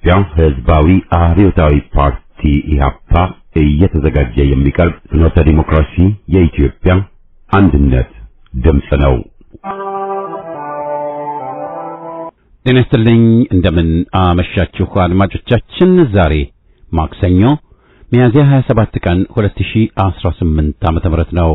ከኢትዮጵያ ሕዝባዊ አብዮታዊ ፓርቲ ኢህአፓ እየተዘጋጀ የሚቀርብ ፍኖተ ዲሞክራሲ የኢትዮጵያ አንድነት ድምፅ ነው። ጤና ይስጥልኝ። እንደምን አመሻችሁ አድማጮቻችን። ዛሬ ማክሰኞ ሚያዝያ 27 ቀን 2018 ዓመተ ምህረት ነው።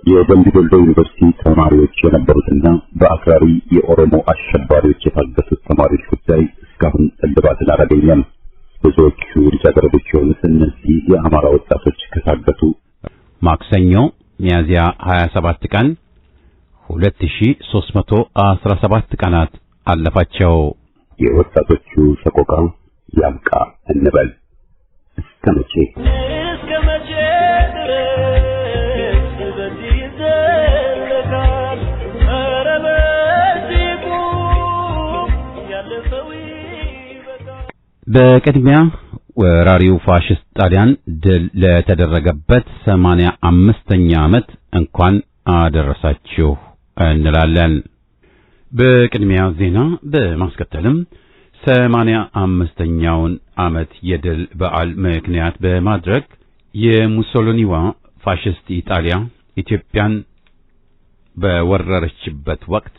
የደምቢ ዶሎ ዩኒቨርሲቲ ተማሪዎች የነበሩትና በአክራሪ የኦሮሞ አሸባሪዎች የታገቱት ተማሪዎች ጉዳይ እስካሁን እልባትን አላገኘም። ብዙዎቹ ልጃገረዶች የሆኑት እነዚህ የአማራ ወጣቶች ከታገቱ ማክሰኞ ሚያዝያ 27 ቀን 2317 ቀናት አለፋቸው። የወጣቶቹ ሰቆቃ ያብቃ እንበል። እስከ መቼ እስከ መቼ ድረስ በዚህ ይዘለቃል? ኧረ በዚህ ቁም፣ ያለፈው ይበቃል። በቅድሚያ ወራሪው ፋሽስት ጣሊያን ድል ለተደረገበት 85ኛ ዓመት እንኳን አደረሳችሁ እንላለን። በቅድሚያ ዜና በማስከተልም 85ኛውን ዓመት የድል በዓል ምክንያት በማድረግ የሙሶሊኒዋ ፋሽስት ኢጣሊያ ኢትዮጵያን በወረረችበት ወቅት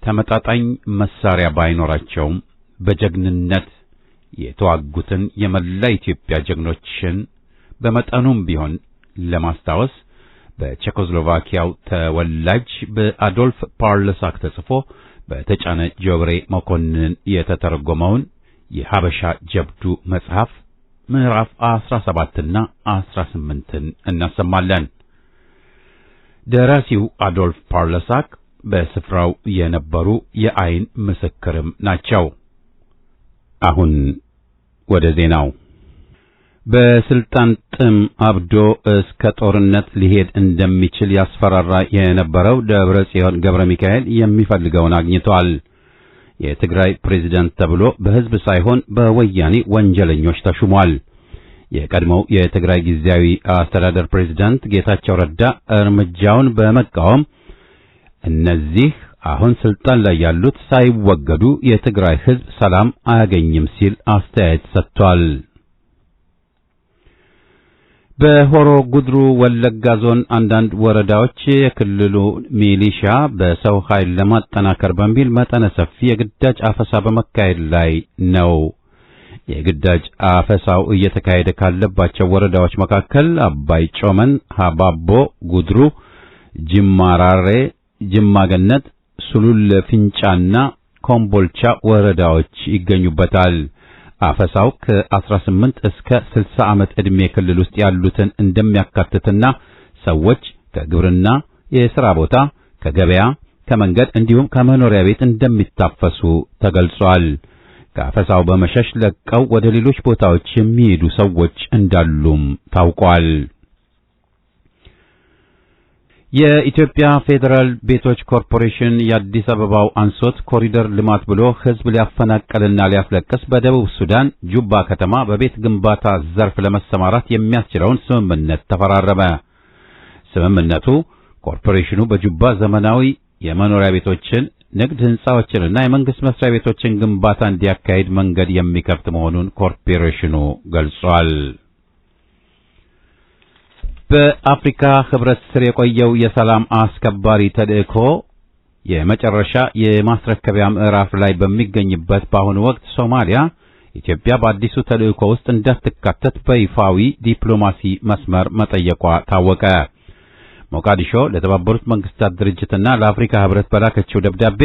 ተመጣጣኝ መሳሪያ ባይኖራቸውም በጀግንነት የተዋጉትን የመላ ኢትዮጵያ ጀግኖችን በመጠኑም ቢሆን ለማስታወስ በቼኮስሎቫኪያው ተወላጅ በአዶልፍ ፓርለሳክ ተጽፎ በተጫነ ጆብሬ መኮንን የተተረጎመውን የሀበሻ ጀብዱ መጽሐፍ ምዕራፍ 17ና 18ን እናሰማለን። ደራሲው አዶልፍ ፓርለሳክ በስፍራው የነበሩ የአይን ምስክርም ናቸው። አሁን ወደ ዜናው። በስልጣን ጥም አብዶ እስከ ጦርነት ሊሄድ እንደሚችል ያስፈራራ የነበረው ደብረ ጽዮን ገብረ ሚካኤል የሚፈልገውን አግኝቷል። የትግራይ ፕሬዝዳንት ተብሎ በሕዝብ ሳይሆን በወያኔ ወንጀለኞች ተሹሟል። የቀድሞው የትግራይ ጊዜያዊ አስተዳደር ፕሬዝዳንት ጌታቸው ረዳ እርምጃውን በመቃወም እነዚህ አሁን ስልጣን ላይ ያሉት ሳይወገዱ የትግራይ ሕዝብ ሰላም አያገኝም ሲል አስተያየት ሰጥቷል። በሆሮ ጉድሩ ወለጋ ዞን አንዳንድ ወረዳዎች የክልሉ ሚሊሻ በሰው ኃይል ለማጠናከር በሚል መጠነ ሰፊ የግዳጅ አፈሳ በመካሄድ ላይ ነው። የግዳጅ አፈሳው እየተካሄደ ካለባቸው ወረዳዎች መካከል አባይ ጮመን፣ ሀባቦ ጉድሩ፣ ጅማ ራሬ፣ ጅማ ገነት፣ ሱሉል ፍንጫና ኮምቦልቻ ወረዳዎች ይገኙበታል። አፈሳው ከ18 እስከ 60 ዓመት ዕድሜ ክልል ውስጥ ያሉትን እንደሚያካትትና ሰዎች ከግብርና፣ የሥራ ቦታ፣ ከገበያ፣ ከመንገድ እንዲሁም ከመኖሪያ ቤት እንደሚታፈሱ ተገልጿል። ከአፈሳው በመሸሽ ለቀው ወደ ሌሎች ቦታዎች የሚሄዱ ሰዎች እንዳሉም ታውቋል። የኢትዮጵያ ፌዴራል ቤቶች ኮርፖሬሽን የአዲስ አበባው አንሶት ኮሪደር ልማት ብሎ ሕዝብ ሊያፈናቅልና ሊያስለቅስ በደቡብ ሱዳን ጁባ ከተማ በቤት ግንባታ ዘርፍ ለመሰማራት የሚያስችለውን ስምምነት ተፈራረመ። ስምምነቱ ኮርፖሬሽኑ በጁባ ዘመናዊ የመኖሪያ ቤቶችን፣ ንግድ ሕንጻዎችንና የመንግስት መስሪያ ቤቶችን ግንባታ እንዲያካሂድ መንገድ የሚከፍት መሆኑን ኮርፖሬሽኑ ገልጿል። በአፍሪካ ሕብረት ስር የቆየው የሰላም አስከባሪ ተልእኮ የመጨረሻ የማስረከቢያ ምዕራፍ ላይ በሚገኝበት በአሁኑ ወቅት ሶማሊያ ኢትዮጵያ በአዲሱ ተልእኮ ውስጥ እንዳትካተት በይፋዊ ዲፕሎማሲ መስመር መጠየቋ ታወቀ። ሞቃዲሾ ለተባበሩት መንግስታት ድርጅትና ለአፍሪካ ሕብረት በላከችው ደብዳቤ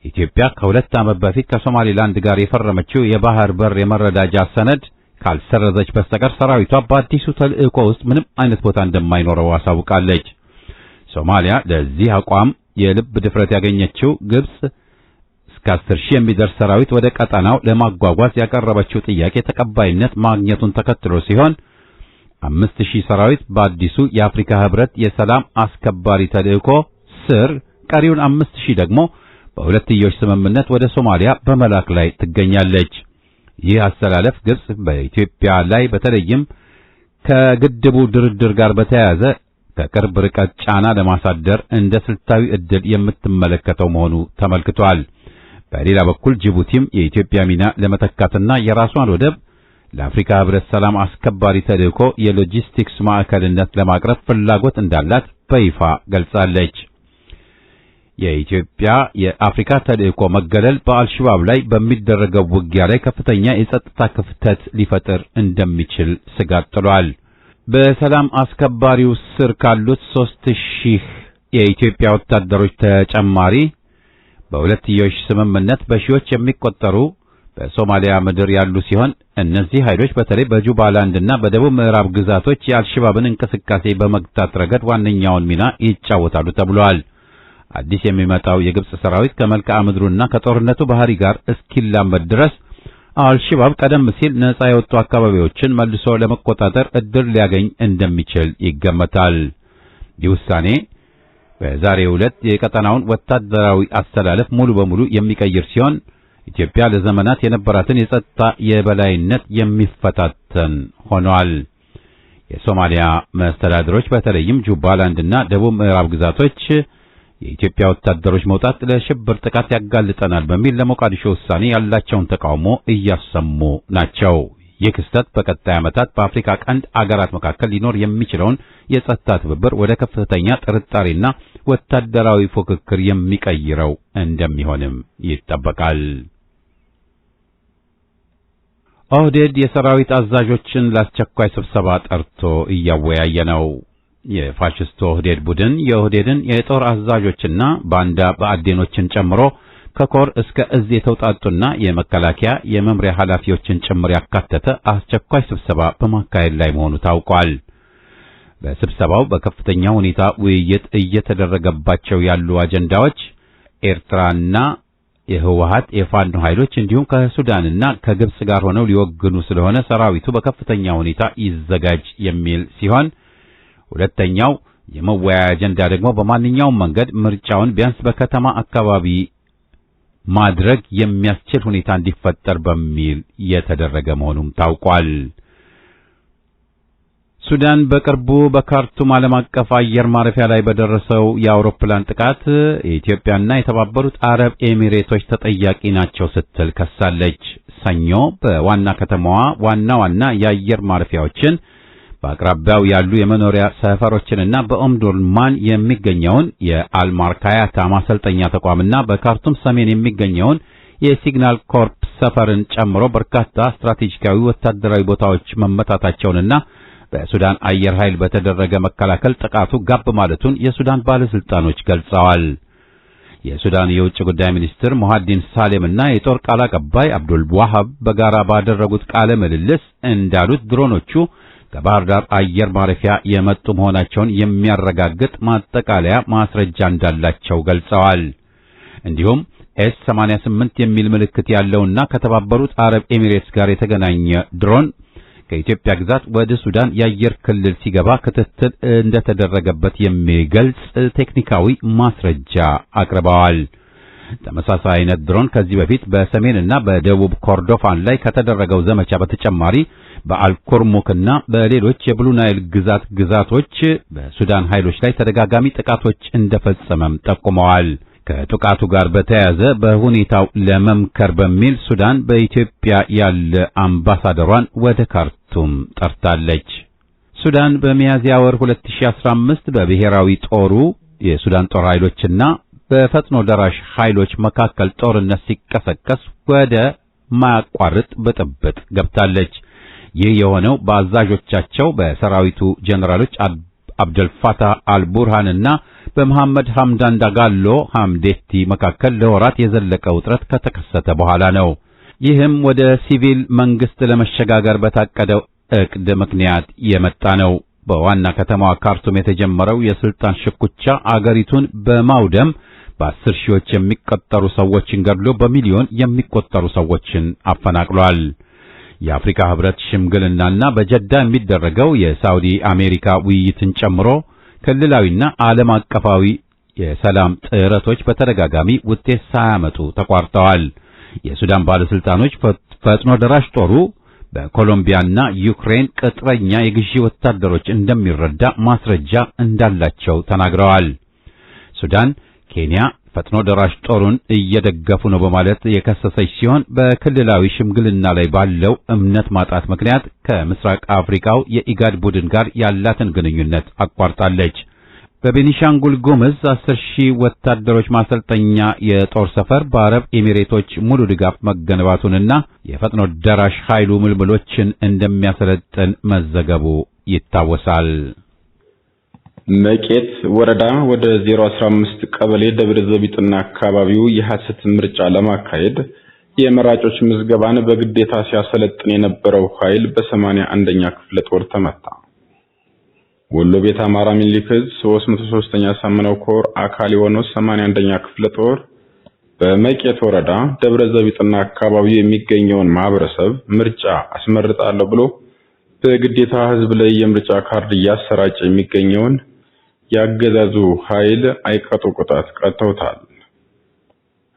ኢትዮጵያ ከ2 ዓመት በፊት ከሶማሊላንድ ጋር የፈረመችው የባህር በር የመረዳጃ ሰነድ ካልሰረዘች በስተቀር ሰራዊቷ በአዲሱ ተልእኮ ውስጥ ምንም አይነት ቦታ እንደማይኖረው አሳውቃለች። ሶማሊያ ለዚህ አቋም የልብ ድፍረት ያገኘችው ግብጽ እስከ 10 ሺህ የሚደርስ ሰራዊት ወደ ቀጠናው ለማጓጓዝ ያቀረበችው ጥያቄ ተቀባይነት ማግኘቱን ተከትሎ ሲሆን 5000 ሰራዊት በአዲሱ የአፍሪካ ሕብረት የሰላም አስከባሪ ተልእኮ ስር፣ ቀሪውን 5000 ደግሞ በሁለትዮሽ ስምምነት ወደ ሶማሊያ በመላክ ላይ ትገኛለች። ይህ አሰላለፍ ግብጽ በኢትዮጵያ ላይ በተለይም ከግድቡ ድርድር ጋር በተያያዘ ከቅርብ ርቀት ጫና ለማሳደር እንደ ስልታዊ ዕድል የምትመለከተው መሆኑ ተመልክቷል። በሌላ በኩል ጅቡቲም የኢትዮጵያ ሚና ለመተካትና የራሷን ወደብ ለአፍሪካ ህብረት ሰላም አስከባሪ ተልእኮ የሎጂስቲክስ ማዕከልነት ለማቅረብ ፍላጎት እንዳላት በይፋ ገልጻለች። የኢትዮጵያ የአፍሪካ ተልእኮ መገለል በአልሸባብ ላይ በሚደረገው ውጊያ ላይ ከፍተኛ የጸጥታ ክፍተት ሊፈጥር እንደሚችል ስጋት ጥሏል። በሰላም አስከባሪው ስር ካሉት 3000 የኢትዮጵያ ወታደሮች ተጨማሪ በሁለትዮሽ ስምምነት በሺዎች የሚቆጠሩ በሶማሊያ ምድር ያሉ ሲሆን እነዚህ ኃይሎች በተለይ በጁባላንድና በደቡብ ምዕራብ ግዛቶች የአልሸባብን እንቅስቃሴ በመግታት ረገድ ዋነኛውን ሚና ይጫወታሉ ተብሏል። አዲስ የሚመጣው የግብጽ ሰራዊት ከመልክዓ ምድሩና ከጦርነቱ ባህሪ ጋር እስኪላመድ ድረስ አልሸባብ ቀደም ሲል ነጻ የወጡ አካባቢዎችን መልሶ ለመቆጣጠር እድል ሊያገኝ እንደሚችል ይገመታል። ይህ ውሳኔ በዛሬው ዕለት የቀጠናውን ወታደራዊ አሰላለፍ ሙሉ በሙሉ የሚቀይር ሲሆን ኢትዮጵያ ለዘመናት የነበራትን የጸጥታ የበላይነት የሚፈታተን ሆኗል። የሶማሊያ መስተዳድሮች በተለይም ጁባላንድና ደቡብ ምዕራብ ግዛቶች የኢትዮጵያ ወታደሮች መውጣት ለሽብር ጥቃት ያጋልጠናል በሚል ለሞቃዲሾ ውሳኔ ያላቸውን ተቃውሞ እያሰሙ ናቸው። ይህ ክስተት በቀጣይ ዓመታት በአፍሪካ ቀንድ አገራት መካከል ሊኖር የሚችለውን የጸጥታ ትብብር ወደ ከፍተኛ ጥርጣሬና ወታደራዊ ፉክክር የሚቀይረው እንደሚሆንም ይጠበቃል። ኦህዴድ የሰራዊት አዛዦችን ለአስቸኳይ ስብሰባ ጠርቶ እያወያየ ነው። የፋሽስቱ ኦህዴድ ቡድን የኦህዴድን የጦር አዛዦችና ባንዳ ብአዴኖችን ጨምሮ ከኮር እስከ እዝ የተውጣጡና የመከላከያ የመምሪያ ኃላፊዎችን ጭምር ያካተተ አስቸኳይ ስብሰባ በማካሄድ ላይ መሆኑ ታውቋል። በስብሰባው በከፍተኛ ሁኔታ ውይይት እየተደረገባቸው ያሉ አጀንዳዎች ኤርትራና የህወሓት የፋኖ ኃይሎች እንዲሁም ከሱዳንና ከግብጽ ጋር ሆነው ሊወግኑ ስለሆነ ሰራዊቱ በከፍተኛ ሁኔታ ይዘጋጅ የሚል ሲሆን፣ ሁለተኛው የመወያያ አጀንዳ ደግሞ በማንኛውም መንገድ ምርጫውን ቢያንስ በከተማ አካባቢ ማድረግ የሚያስችል ሁኔታ እንዲፈጠር በሚል የተደረገ መሆኑም ታውቋል። ሱዳን በቅርቡ በካርቱም ዓለም አቀፍ አየር ማረፊያ ላይ በደረሰው የአውሮፕላን ጥቃት የኢትዮጵያና የተባበሩት አረብ ኤሚሬቶች ተጠያቂ ናቸው ስትል ከሳለች። ሰኞ በዋና ከተማዋ ዋና ዋና የአየር ማረፊያዎችን፣ በአቅራቢያው ያሉ የመኖሪያ ሰፈሮችንና በኦምዱርማን የሚገኘውን የአልማርካያታ ማሰልጠኛ ተቋምና በካርቱም ሰሜን የሚገኘውን የሲግናል ኮርፕ ሰፈርን ጨምሮ በርካታ ስትራቴጂካዊ ወታደራዊ ቦታዎች መመታታቸውንና በሱዳን አየር ኃይል በተደረገ መከላከል ጥቃቱ ጋብ ማለቱን የሱዳን ባለስልጣኖች ገልጸዋል። የሱዳን የውጭ ጉዳይ ሚኒስትር ሞሐዲን ሳሌም እና የጦር ቃል አቀባይ አብዱል ዋሃብ በጋራ ባደረጉት ቃለ ምልልስ እንዳሉት ድሮኖቹ ከባህር ዳር አየር ማረፊያ የመጡ መሆናቸውን የሚያረጋግጥ ማጠቃለያ ማስረጃ እንዳላቸው ገልጸዋል። እንዲሁም ኤስ 88 የሚል ምልክት ያለውና ከተባበሩት አረብ ኤሚሬትስ ጋር የተገናኘ ድሮን ከኢትዮጵያ ግዛት ወደ ሱዳን የአየር ክልል ሲገባ ክትትል እንደተደረገበት የሚገልጽ ቴክኒካዊ ማስረጃ አቅርበዋል። ተመሳሳይ አይነት ድሮን ከዚህ በፊት በሰሜንና በደቡብ ኮርዶፋን ላይ ከተደረገው ዘመቻ በተጨማሪ በአልኩርሙክና በሌሎች የብሉ ናይል ግዛት ግዛቶች በሱዳን ኃይሎች ላይ ተደጋጋሚ ጥቃቶች እንደፈጸመም ጠቁመዋል። ከጥቃቱ ጋር በተያያዘ በሁኔታው ለመምከር በሚል ሱዳን በኢትዮጵያ ያለ አምባሳደሯን ወደ ካርቱም ጠርታለች። ሱዳን በሚያዝያ ወር 2015 በብሔራዊ ጦሩ የሱዳን ጦር ኃይሎችና በፈጥኖ ደራሽ ኃይሎች መካከል ጦርነት ሲቀሰቀስ ወደ ማያቋርጥ ብጥብጥ ገብታለች። ይህ የሆነው በአዛዦቻቸው በሰራዊቱ ጀነራሎች አብደልፋታህ አልቡርሃንና በመሐመድ ሐምዳን ዳጋሎ ሐምዴቲ መካከል ለወራት የዘለቀ ውጥረት ከተከሰተ በኋላ ነው። ይህም ወደ ሲቪል መንግስት ለመሸጋገር በታቀደው እቅድ ምክንያት የመጣ ነው። በዋና ከተማዋ ካርቱም የተጀመረው የስልጣን ሽኩቻ አገሪቱን በማውደም በአስር ሺዎች የሚቆጠሩ ሰዎችን ገድሎ በሚሊዮን የሚቆጠሩ ሰዎችን አፈናቅሏል። የአፍሪካ ህብረት ሽምግልናና በጀዳ የሚደረገው የሳውዲ አሜሪካ ውይይትን ጨምሮ ክልላዊና ዓለም አቀፋዊ የሰላም ጥረቶች በተደጋጋሚ ውጤት ሳያመጡ ተቋርጠዋል። የሱዳን ባለስልጣኖች ፈጥኖ ደራሽ ጦሩ በኮሎምቢያና ዩክሬን ቅጥረኛ የግዢ ወታደሮች እንደሚረዳ ማስረጃ እንዳላቸው ተናግረዋል። ሱዳን፣ ኬንያ፣ ፈጥኖ ደራሽ ጦሩን እየደገፉ ነው በማለት የከሰሰች ሲሆን በክልላዊ ሽምግልና ላይ ባለው እምነት ማጣት ምክንያት ከምስራቅ አፍሪካው የኢጋድ ቡድን ጋር ያላትን ግንኙነት አቋርጣለች። በቤኒሻንጉል ጉምዝ 10,000 ወታደሮች ማሰልጠኛ የጦር ሰፈር በአረብ ኤሚሬቶች ሙሉ ድጋፍ መገንባቱንና የፈጥኖ ደራሽ ኃይሉ ምልምሎችን እንደሚያሰለጥን መዘገቡ ይታወሳል። መቄት ወረዳ ወደ 015 ቀበሌ ደብረ ዘቢጥና አካባቢው የሐሰት ምርጫ ለማካሄድ የመራጮች ምዝገባን በግዴታ ሲያሰለጥን የነበረው ኃይል በ81ኛ ክፍለ ጦር ተመታ። ወሎ ቤት አማራ ሚኒሊክ ዕዝ 303ኛ ሳምነው ኮር አካል የሆነው 81ኛ ክፍለ ጦር በመቄት ወረዳ ደብረ ዘቢጥና አካባቢው የሚገኘውን ማህበረሰብ ምርጫ አስመርጣለሁ ብሎ በግዴታ ህዝብ ላይ የምርጫ ካርድ እያሰራጨ የሚገኘውን ያገዛዙ ኃይል አይቀጡ ቅጣት ቀጥተውታል።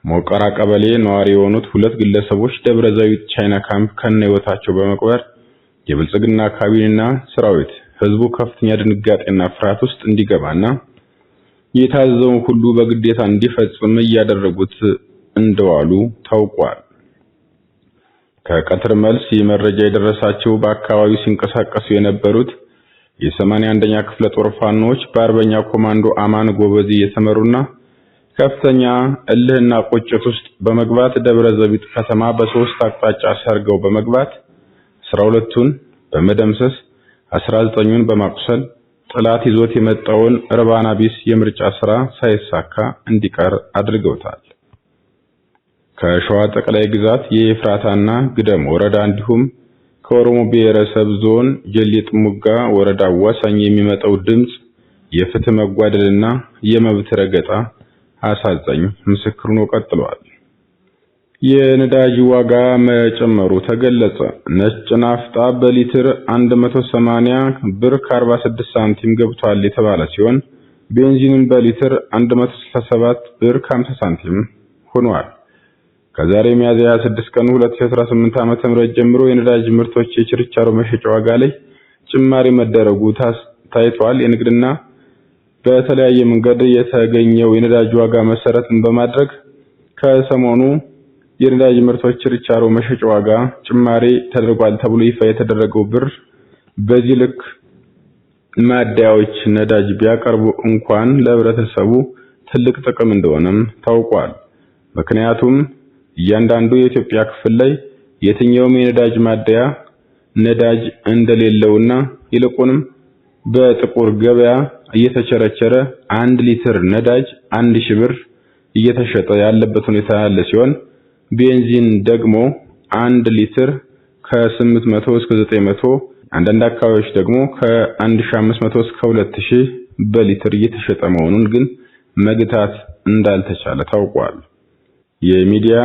ሞቀራ ቀበሌ ነዋሪ የሆኑት ሁለት ግለሰቦች ደብረ ዘቢጥ ቻይና ካምፕ ከነ ህይወታቸው በመቅበር የብልጽግና ካቢኔና ሰራዊት ህዝቡ ከፍተኛ ድንጋጤና ፍርሃት ውስጥ እንዲገባና የታዘዘውን ሁሉ በግዴታ እንዲፈጽም እያደረጉት እንደዋሉ ታውቋል። ከቀትር መልስ ይህ መረጃ የደረሳቸው በአካባቢው ሲንቀሳቀሱ የነበሩት የ81ኛ ክፍለ ጦር ፋኖች በአርበኛ ኮማንዶ አማን ጎበዜ የተመሩና ከፍተኛ እልህና ቁጭት ውስጥ በመግባት ደብረ ዘቢጥ ከተማ በሶስት አቅጣጫ ሰርገው በመግባት 12ቱን በመደምሰስ 19ኙን በማቁሰል ጠላት ይዞት የመጣውን እርባና ቢስ የምርጫ ስራ ሳይሳካ እንዲቀር አድርገውታል። ከሸዋ ጠቅላይ ግዛት የኤፍራታና ግደም ወረዳ እንዲሁም ከኦሮሞ ብሔረሰብ ዞን ጀሌ ጥሙጋ ወረዳ አዋሳኝ የሚመጣው ድምጽ የፍትህ መጓደልና የመብት ረገጣ አሳዛኝ ምስክር ሆኖ ቀጥሏል። የነዳጅ ዋጋ መጨመሩ ተገለጸ። ነጭ ናፍጣ በሊትር 180 ብር ከ46 ሳንቲም ገብቷል የተባለ ሲሆን ቤንዚንም በሊትር 167 ብር ከ50 ሳንቲም ሆኗል። ከዛሬ ሚያዝያ 26 ቀን 2018 ዓ.ም ጀምሮ የነዳጅ ምርቶች የችርቻሮ መሸጫ ዋጋ ላይ ጭማሪ መደረጉ ታይቷል። የንግድና በተለያየ መንገድ የተገኘው የነዳጅ ዋጋ መሰረትን በማድረግ ከሰሞኑ የነዳጅ ምርቶች ችርቻሮ መሸጫ ዋጋ ጭማሪ ተደርጓል ተብሎ ይፋ የተደረገው ብር በዚህ ልክ ማደያዎች ነዳጅ ቢያቀርቡ እንኳን ለህብረተሰቡ ትልቅ ጥቅም እንደሆነም ታውቋል። ምክንያቱም እያንዳንዱ የኢትዮጵያ ክፍል ላይ የትኛውም የነዳጅ ማደያ ነዳጅ እንደሌለውና ይልቁንም በጥቁር ገበያ እየተቸረቸረ 1 ሊትር ነዳጅ 1000 ብር እየተሸጠ ያለበት ሁኔታ ያለ ሲሆን ቤንዚን ደግሞ 1 ሊትር ከ800 እስከ 900፣ አንዳንድ አካባቢዎች ደግሞ ከ1500 እስከ 2000 በሊትር እየተሸጠ መሆኑን ግን መግታት እንዳልተቻለ ታውቋል። የሚዲያ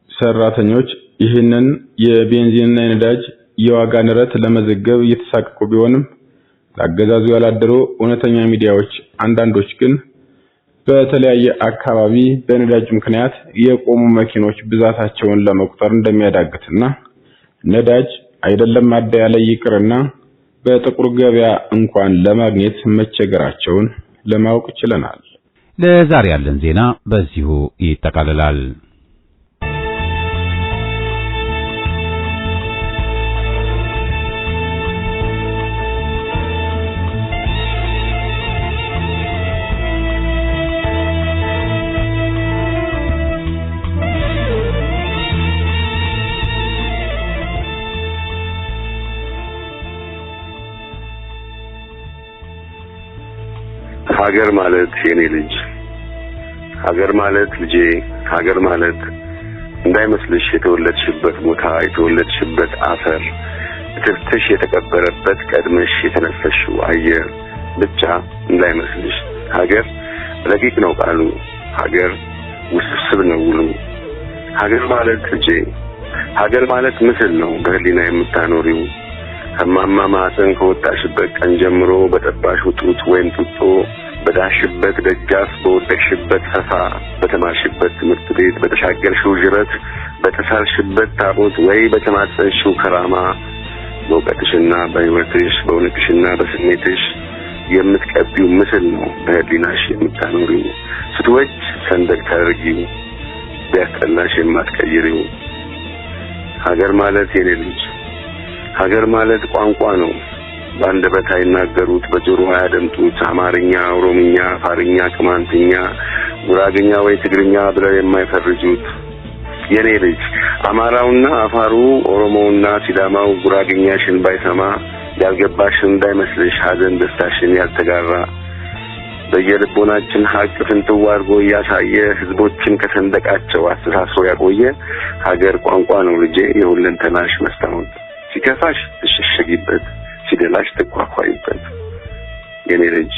ሰራተኞች ይህንን የቤንዚንና የነዳጅ የዋጋ ንረት ለመዘገብ እየተሳቀቁ ቢሆንም ለአገዛዙ ያላደሩ እውነተኛ ሚዲያዎች አንዳንዶች ግን በተለያየ አካባቢ በነዳጅ ምክንያት የቆሙ መኪኖች ብዛታቸውን ለመቁጠር እንደሚያዳግትና ነዳጅ አይደለም ማደያ ላይ ይቅርና በጥቁር ገበያ እንኳን ለማግኘት መቸገራቸውን ለማወቅ ችለናል። ለዛሬ ያለን ዜና በዚሁ ይጠቃልላል። ሀገር ማለት የኔ ልጅ፣ ሀገር ማለት ልጄ፣ ሀገር ማለት እንዳይመስልሽ የተወለድሽበት ቦታ፣ የተወለድሽበት አፈር፣ ትርትሽ የተቀበረበት ቀድመሽ የተነፈስሽው አየር ብቻ እንዳይመስልሽ። ሀገር ረቂቅ ነው ቃሉ፣ ሀገር ውስብስብ ነው ውሉ። ሀገር ማለት ልጄ፣ ሀገር ማለት ምስል ነው በህሊና የምታኖሪው ከማማ ማህፀን ከወጣሽበት ቀን ጀምሮ በጠባሽው ጡት ወይም ጡጦ፣ በዳሽበት ደጃፍ፣ በወደቅሽበት ፈፋ፣ በተማርሽበት ትምህርት ቤት፣ በተሻገርሽው ጅረት፣ በተሳልሽበት ታቦት ወይ በተማጸንሽው ከራማ፣ በእውቀትሽና በህይወትሽ፣ በእውነትሽና በስሜትሽ የምትቀቢው ምስል ነው በህሊናሽ የምታኖሪው። ስትወጅ ሰንደቅ ታደርጊው፣ ቢያስጠላሽ የማትቀይሪው። ሀገር ማለት የኔ ልጅ፣ ሀገር ማለት ቋንቋ ነው። በአንደበት አይናገሩት፣ በጆሮ አያደምጡት። አማርኛ፣ ኦሮምኛ፣ አፋርኛ፣ ቅማንትኛ፣ ጉራግኛ ወይ ትግርኛ ብለው የማይፈርጁት። የኔ ልጅ፣ አማራውና አፋሩ፣ ኦሮሞውና ሲዳማው ጉራግኛሽን ባይሰማ ያልገባሽን እንዳይመስልሽ፣ ሀዘን ደስታሽን ያልተጋራ፣ በየልቦናችን ሀቅ ፍንትው አድርጎ እያሳየ ህዝቦችን ከሰንደቃቸው አስተሳስሮ ያቆየ ሀገር ቋንቋ ነው ልጄ፣ የሁለንተናሽ መስታወት። ሲከፋሽ ትሸሸጊበት፣ ሲደላሽ ትኳኳይበት። የኔ ልጅ፣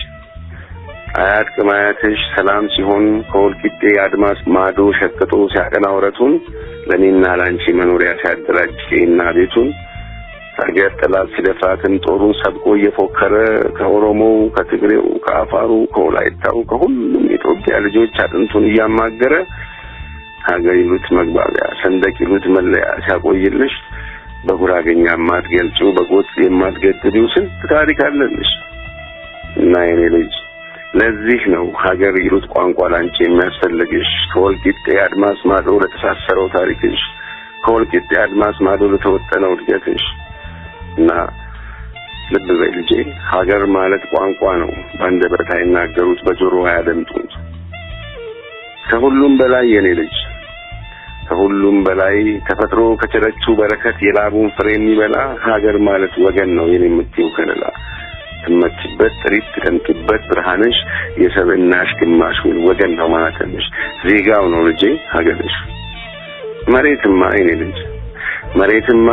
አያት ቅማያትሽ ሰላም ሲሆን ከወልቂጤ አድማስ ማዶ ሸቅጦ ሲያቀና ወረቱን፣ ለእኔና ለአንቺ መኖሪያ ሲያደራጅ እና ቤቱን፣ ሀገር ጠላት ሲደፍራትም ጦሩን ሰብቆ እየፎከረ ከኦሮሞው፣ ከትግሬው፣ ከአፋሩ፣ ከወላይታው፣ ከሁሉም የኢትዮጵያ ልጆች አጥንቱን እያማገረ ሀገር ይሉት መግባቢያ፣ ሰንደቅ ይሉት መለያ ሲያቆይልሽ በጉራገኛ የማትገልጪው፣ በጎጥ የማትገድቢው ስንት ታሪክ አለልሽ። እና የኔ ልጅ፣ ለዚህ ነው ሀገር ይሉት ቋንቋ ላንቺ የሚያስፈልግሽ፣ ከወልቂጤ አድማስ ማዶ ለተሳሰረው ታሪክሽ፣ ከወልቂጤ አድማስ ማዶ ለተወጠነው እድገትሽ። እና ልብ በይ ልጄ፣ ሀገር ማለት ቋንቋ ነው። በአንደበት አይናገሩት፣ በጆሮ አያደምጡት። ከሁሉም በላይ የኔ ልጅ፣ ከሁሉም በላይ ተፈጥሮ ከቸረችው በረከት የላቡን ፍሬ የሚበላ ሀገር ማለት ወገን ነው የኔ የምትይው ከለላ፣ ትመችበት ጥሪት፣ ትደምቂበት ብርሃንሽ፣ የሰብእናሽ ግማሽ ውል ወገን ነው ማለትሽ፣ ዜጋው ነው ልጄ ሀገርሽ። መሬትማ የኔ ልጅ፣ መሬትማ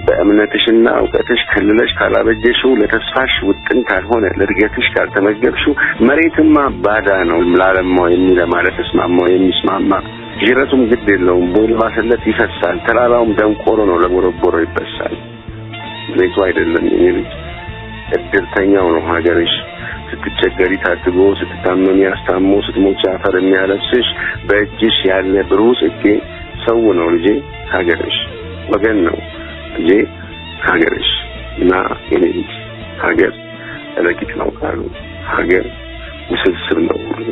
በእምነትሽና እውቀትሽ ከልለሽ ካላበጀሽው፣ ለተስፋሽ ውጥን ካልሆነ፣ ለእድገትሽ ካልተመገብሽው፣ መሬትማ ባዳ ነው ላለማው የሚለማ፣ ለተስማማው የሚስማማ። ጅረቱም ግድ የለውም ቦይ ባሰለት ይፈሳል። ተራራውም ደንቆሮ ነው ለቦረቦሮ ይበሳል። መሬቱ አይደለም የኔ ልጅ፣ እድርተኛው ነው ሀገርሽ። ስትቸገሪ ታድጎ፣ ስትታመሚ አስታሞ፣ ስትሞቺ አፈር የሚያለብስሽ በእጅሽ ያለ ብሩህ ጽጌ ሰው ነው ልጄ ሀገርሽ። ወገን ነው ልጄ ሀገርሽ። እና የኔ ልጅ፣ ሀገር ረቂቅ ነው ቃሉ፣ ሀገር ውስብስብ ነው ሁሉ።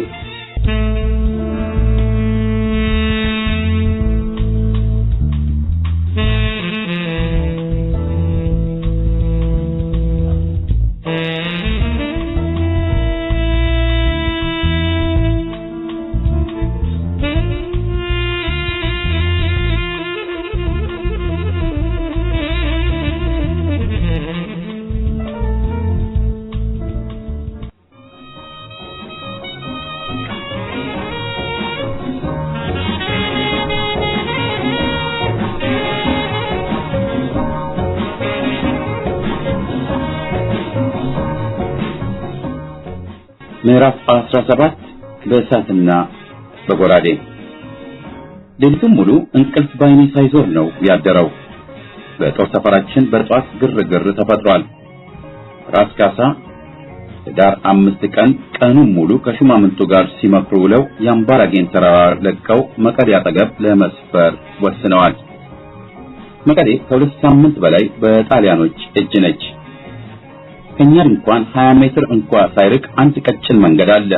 ምዕራፍ 17፣ በእሳትና በጎራዴ። ሌሊቱን ሙሉ እንቅልፍ ባይኔ ሳይዞር ነው ያደረው። በጦር ሰፈራችን በጧት ግርግር ተፈጥሯል። ራስ ካሳ ህዳር 5 ቀን ቀኑን ሙሉ ከሹማምንቱ ጋር ሲመክሩ ውለው የአምባራጌን ተራራ ለቀው መቀሌ አጠገብ ለመስፈር ወስነዋል። መቀሌ ከ2 ሳምንት በላይ በጣሊያኖች እጅ ነች። ከኛ ድንኳን 20 ሜትር እንኳ ሳይርቅ አንድ ቀጭን መንገድ አለ።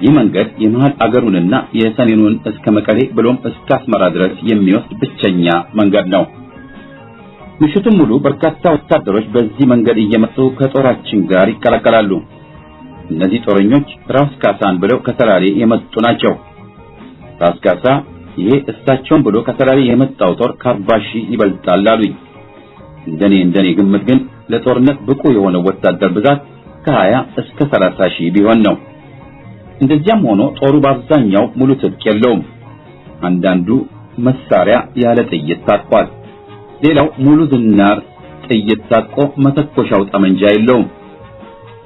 ይህ መንገድ የመሃል አገሩንና የሰሜኑን እስከ መቀሌ ብሎም እስከ አስመራ ድረስ የሚወስድ ብቸኛ መንገድ ነው። ምሽቱን ሙሉ በርካታ ወታደሮች በዚህ መንገድ እየመጡ ከጦራችን ጋር ይቀላቀላሉ። እነዚህ ጦረኞች ራስ ካሳን ብለው ከሰላሌ የመጡ ናቸው። ራስ ካሳ ይሄ እሳቸውን ብሎ ከሰላሌ የመጣው ጦር ከ40 ሺህ ይበልጣል አሉኝ። እንደኔ እንደኔ ግምት ግን ለጦርነት ብቁ የሆነው ወታደር ብዛት ከ20 እስከ 30 ሺህ ቢሆን ነው። እንደዚያም ሆኖ ጦሩ በአብዛኛው ሙሉ ትጥቅ የለውም። አንዳንዱ መሳሪያ ያለ ጥይት ታጥቋል። ሌላው ሙሉ ዝናር ጥይት ታጥቆ መተኮሻው ጠመንጃ የለውም።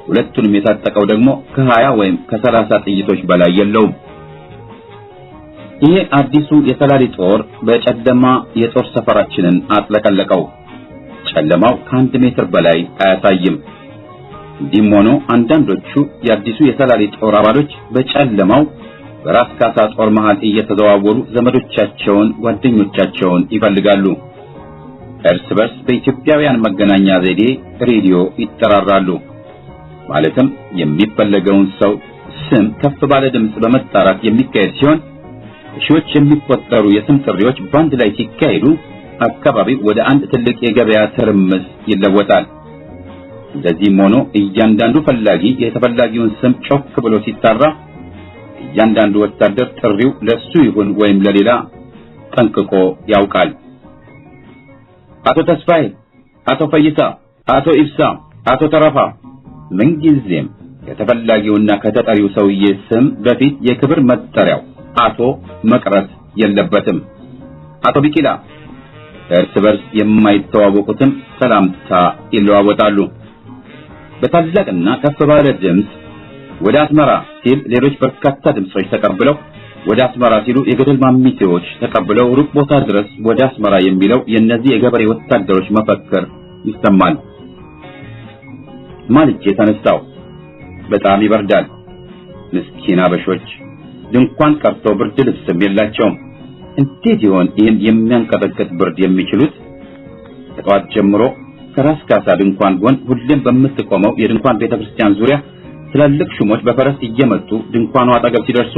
ሁለቱንም የታጠቀው ደግሞ ከ20 ወይም ከ30 ጥይቶች በላይ የለውም። ይሄ አዲሱ የሰላሌ ጦር በጨለማ የጦር ሰፈራችንን አጥለቀለቀው። ጨለማው ከ1 ሜትር በላይ አያሳይም። እንዲህም ሆኖ አንዳንዶቹ የአዲሱ የሰላሌ ጦር አባሎች በጨለማው በራስ ካሳ ጦር መሃል እየተዘዋወሩ ዘመዶቻቸውን፣ ጓደኞቻቸውን ይፈልጋሉ። እርስ በርስ በኢትዮጵያውያን መገናኛ ዘዴ ሬዲዮ ይጠራራሉ። ማለትም የሚፈለገውን ሰው ስም ከፍ ባለ ድምፅ በመጣራት የሚካሄድ ሲሆን ሺዎች የሚቆጠሩ የስም ጥሪዎች በአንድ ላይ ሲካሄዱ አካባቢው ወደ አንድ ትልቅ የገበያ ትርምስ ይለወጣል። እንደዚህም ሆኖ እያንዳንዱ ፈላጊ የተፈላጊውን ስም ጮክ ብሎ ሲጣራ እያንዳንዱ ወታደር ጥሪው ለሱ ይሁን ወይም ለሌላ ጠንቅቆ ያውቃል። አቶ ተስፋዬ፣ አቶ ፈይሳ፣ አቶ ኢብሳ፣ አቶ ተረፋ ምንጊዜም ከተፈላጊውና ከተጠሪው ሰውዬ ስም በፊት የክብር መጠሪያው አቶ መቅረት የለበትም። አቶ ቢቂላ። እርስ በርስ የማይተዋወቁትም ሰላምታ ይለዋወጣሉ። በታላቅና ከፍ ባለ ድምፅ ወደ አስመራ ሲል ሌሎች በርካታ ድምጾች ተቀብለው ወደ አስመራ ሲሉ የገደል ማሚቴዎች ተቀብለው ሩቅ ቦታ ድረስ ወደ አስመራ የሚለው የእነዚህ የገበሬ ወታደሮች መፈክር ይሰማል። ማልጄ ተነሳው። በጣም ይበርዳል። ምስኪን አበሾች ድንኳን ቀርቶ ብርድ ልብስም የላቸውም። እንዴት ይሆን ይህን የሚያንቀጠቅጥ ብርድ የሚችሉት? ከጠዋት ጀምሮ ከራስ ካሳ ድንኳን ጎን ሁሌም በምትቆመው የድንኳን ቤተክርስቲያን ዙሪያ ትላልቅ ሹሞች በፈረስ እየመጡ ድንኳኑ አጠገብ ሲደርሱ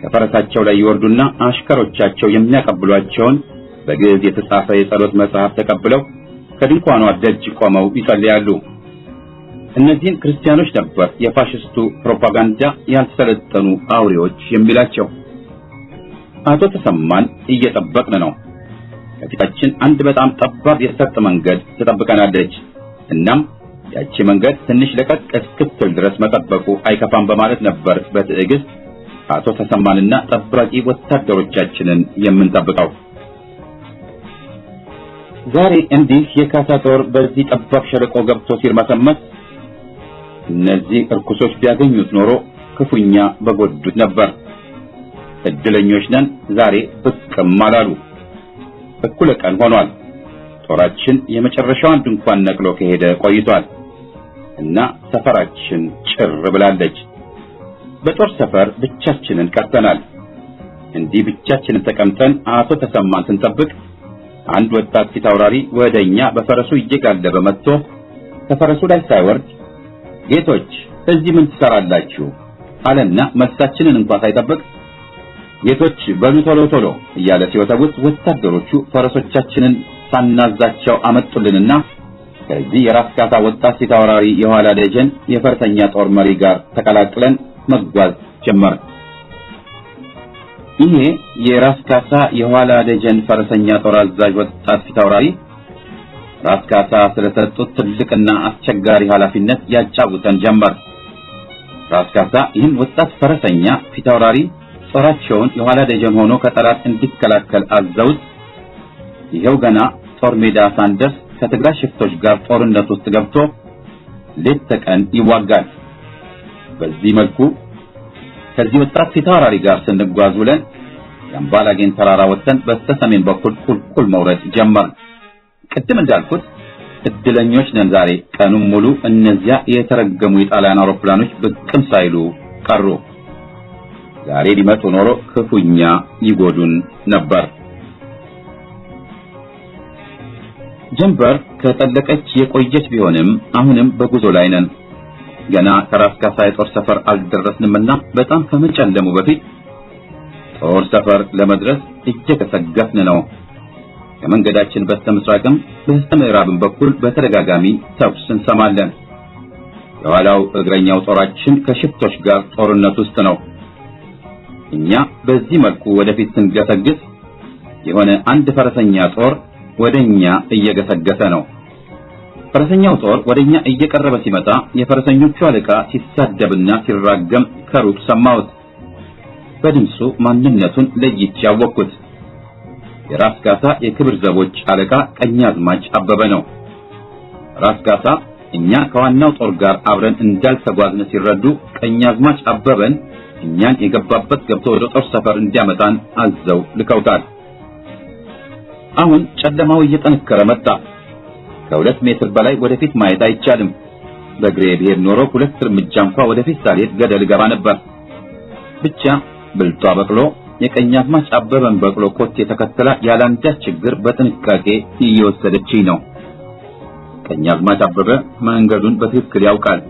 ከፈረሳቸው ላይ ይወርዱና አሽከሮቻቸው የሚያቀብሏቸውን በግዕዝ የተጻፈ የጸሎት መጽሐፍ ተቀብለው ከድንኳኗ ደጅ ቆመው ይጸልያሉ። እነዚህን ክርስቲያኖች ነበር የፋሽስቱ ፕሮፓጋንዳ ያልሰለጠኑ አውሬዎች የሚላቸው። አቶ ተሰማን እየጠበቅን ነው። ከፊታችን አንድ በጣም ጠባብ የሰርጥ መንገድ ትጠብቀናለች። እናም ያቺ መንገድ ትንሽ ለቀቅ እስክትል ድረስ መጠበቁ አይከፋም በማለት ነበር በትዕግስት አቶ ተሰማንና ጠባቂ ወታደሮቻችንን የምንጠብቀው። ዛሬ እንዲህ የካሳ ጦር በዚህ ጠባብ ሸለቆ ገብቶ ሲርመሰመስ እነዚህ እርኩሶች ቢያገኙት ኖሮ ክፉኛ በጎዱት ነበር። እድለኞች ነን፣ ዛሬ ብቅም አላሉ። እኩለ ቀን ሆኗል። ጦራችን የመጨረሻዋን ድንኳን ነቅሎ ከሄደ ቆይቷል እና ሰፈራችን ጭር ብላለች። በጦር ሰፈር ብቻችንን ቀርተናል። እንዲህ ብቻችንን ተቀምጠን አቶ ተሰማን ስንጠብቅ አንድ ወጣት ፊት አውራሪ ወደኛ በፈረሱ እየጋለበ መጥቶ ከፈረሱ ላይ ሳይወርድ ጌቶች እዚህ ምን ትሰራላችሁ? አለና መልሳችንን እንኳን ሳይጠብቅ ጌቶች በሉ ቶሎ ቶሎ እያለ ሲወተውት ወታደሮቹ ፈረሶቻችንን ሳናዛቸው አመጡልንና ከዚህ የራስ ካሳ ወጣት ፊት አውራሪ የኋላ ደጀን የፈረሰኛ ጦር መሪ ጋር ተቀላቅለን መጓዝ ጀመር። ይሄ የራስ ካሳ የኋላ ደጀን ፈረሰኛ ጦር አዛዥ ወጣት ፊት አውራሪ ራስ ካሳ ስለሰጡት ትልቅና አስቸጋሪ ኃላፊነት ያጫውተን ጀመር። ራስ ካሳ ይህን ወጣት ፈረሰኛ ፊት አውራሪ ጦራቸውን የኋላ ደጀን ሆኖ ከጠላት እንዲከላከል አዘውት ይሄው ገና ጦር ሜዳ ሳንደርስ ከትግራይ ሽፍቶች ጋር ጦርነት ውስጥ ገብቶ ሌት ተቀን ይዋጋል። በዚህ መልኩ ከዚህ ወጣት ፊት አውራሪ ጋር ስንጓዝ ውለን የአምባላጌን ተራራ ወጥተን በስተሰሜን በኩል ቁልቁል መውረድ ጀመርን። ቅድም እንዳልኩት እድለኞች ነን። ዛሬ ቀኑን ሙሉ እነዚያ የተረገሙ የጣሊያን አውሮፕላኖች ብቅም ሳይሉ ቀሩ። ዛሬ ሊመጡ ኖሮ ክፉኛ ይጎዱን ነበር። ጀንበር ከጠለቀች የቆየች ቢሆንም አሁንም በጉዞ ላይ ነን። ገና ከራስ ካሳ የጦር ሰፈር አልደረስንምና በጣም ከመጨለሙ በፊት ጦር ሰፈር ለመድረስ እየገሰገስን ነው። ከመንገዳችን በስተምስራቅም በስተምዕራብም በኩል በተደጋጋሚ ተኩስ እንሰማለን። የኋላው እግረኛው ጦራችን ከሽፍቶች ጋር ጦርነት ውስጥ ነው። እኛ በዚህ መልኩ ወደፊት ስንገሰግስ የሆነ አንድ ፈረሰኛ ጦር ወደኛ እየገሰገሰ ነው። ፈረሰኛው ጦር ወደኛ እየቀረበ ሲመጣ የፈረሰኞቹ አለቃ ሲሳደብና ሲራገም ከሩቅ ሰማሁት። በድምፁ ማንነቱን ለይቼ ያወቅኩት የራስ ካሳ የክብር ዘቦች አለቃ ቀኛዝማች አበበ ነው። ራስ ካሳ እኛ ከዋናው ጦር ጋር አብረን እንዳልተጓዝን ሲረዱ ቀኛዝማች አበበን እኛን የገባበት ገብቶ ወደ ጦር ሰፈር እንዲያመጣን አዘው ልከውታል። አሁን ጨለማው እየጠነከረ መጣ። ከ2 ሜትር በላይ ወደፊት ማየት አይቻልም። በእግሬ ብሄድ ኖሮ 2 እርምጃ እንኳ ወደፊት ሳልሄድ ገደል ገባ ነበር። ብቻ ብልጧ በቅሎ የቀኛዝማች አበበን በቅሎ ኮቴ ተከትላ ያላንዳች ችግር በጥንቃቄ እየወሰደችኝ ነው። ቀኛዝማች አበበ መንገዱን በትክክል ያውቃል።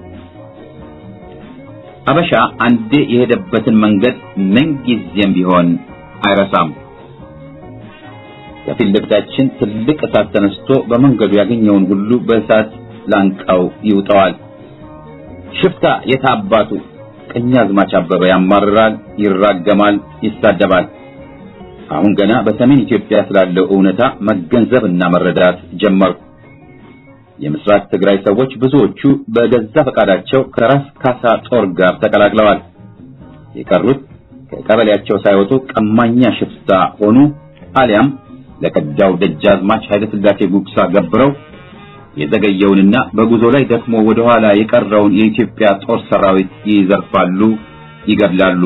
አበሻ አንዴ የሄደበትን መንገድ ምንጊዜም ቢሆን አይረሳም። ከፊት ለፊታችን ትልቅ እሳት ተነስቶ በመንገዱ ያገኘውን ሁሉ በእሳት ላንቃው ይውጠዋል። ሽፍታ የታባቱ ቀኛዝማች አበበ ያማርራል፣ ይራገማል፣ ይሳደባል። አሁን ገና በሰሜን ኢትዮጵያ ስላለው እውነታ መገንዘብና መረዳት ጀመርኩ። የምስራቅ ትግራይ ሰዎች ብዙዎቹ በገዛ ፈቃዳቸው ከራስ ካሳ ጦር ጋር ተቀላቅለዋል። የቀሩት ከቀበሌያቸው ሳይወጡ ቀማኛ ሽፍታ ሆኑ፣ አሊያም ለከዳው ደጃዝማች ኃይለ ሥላሴ ጉግሳ ገብረው የዘገየውንና በጉዞ ላይ ደክሞ ወደ ኋላ የቀረውን የኢትዮጵያ ጦር ሰራዊት ይዘርፋሉ፣ ይገድላሉ።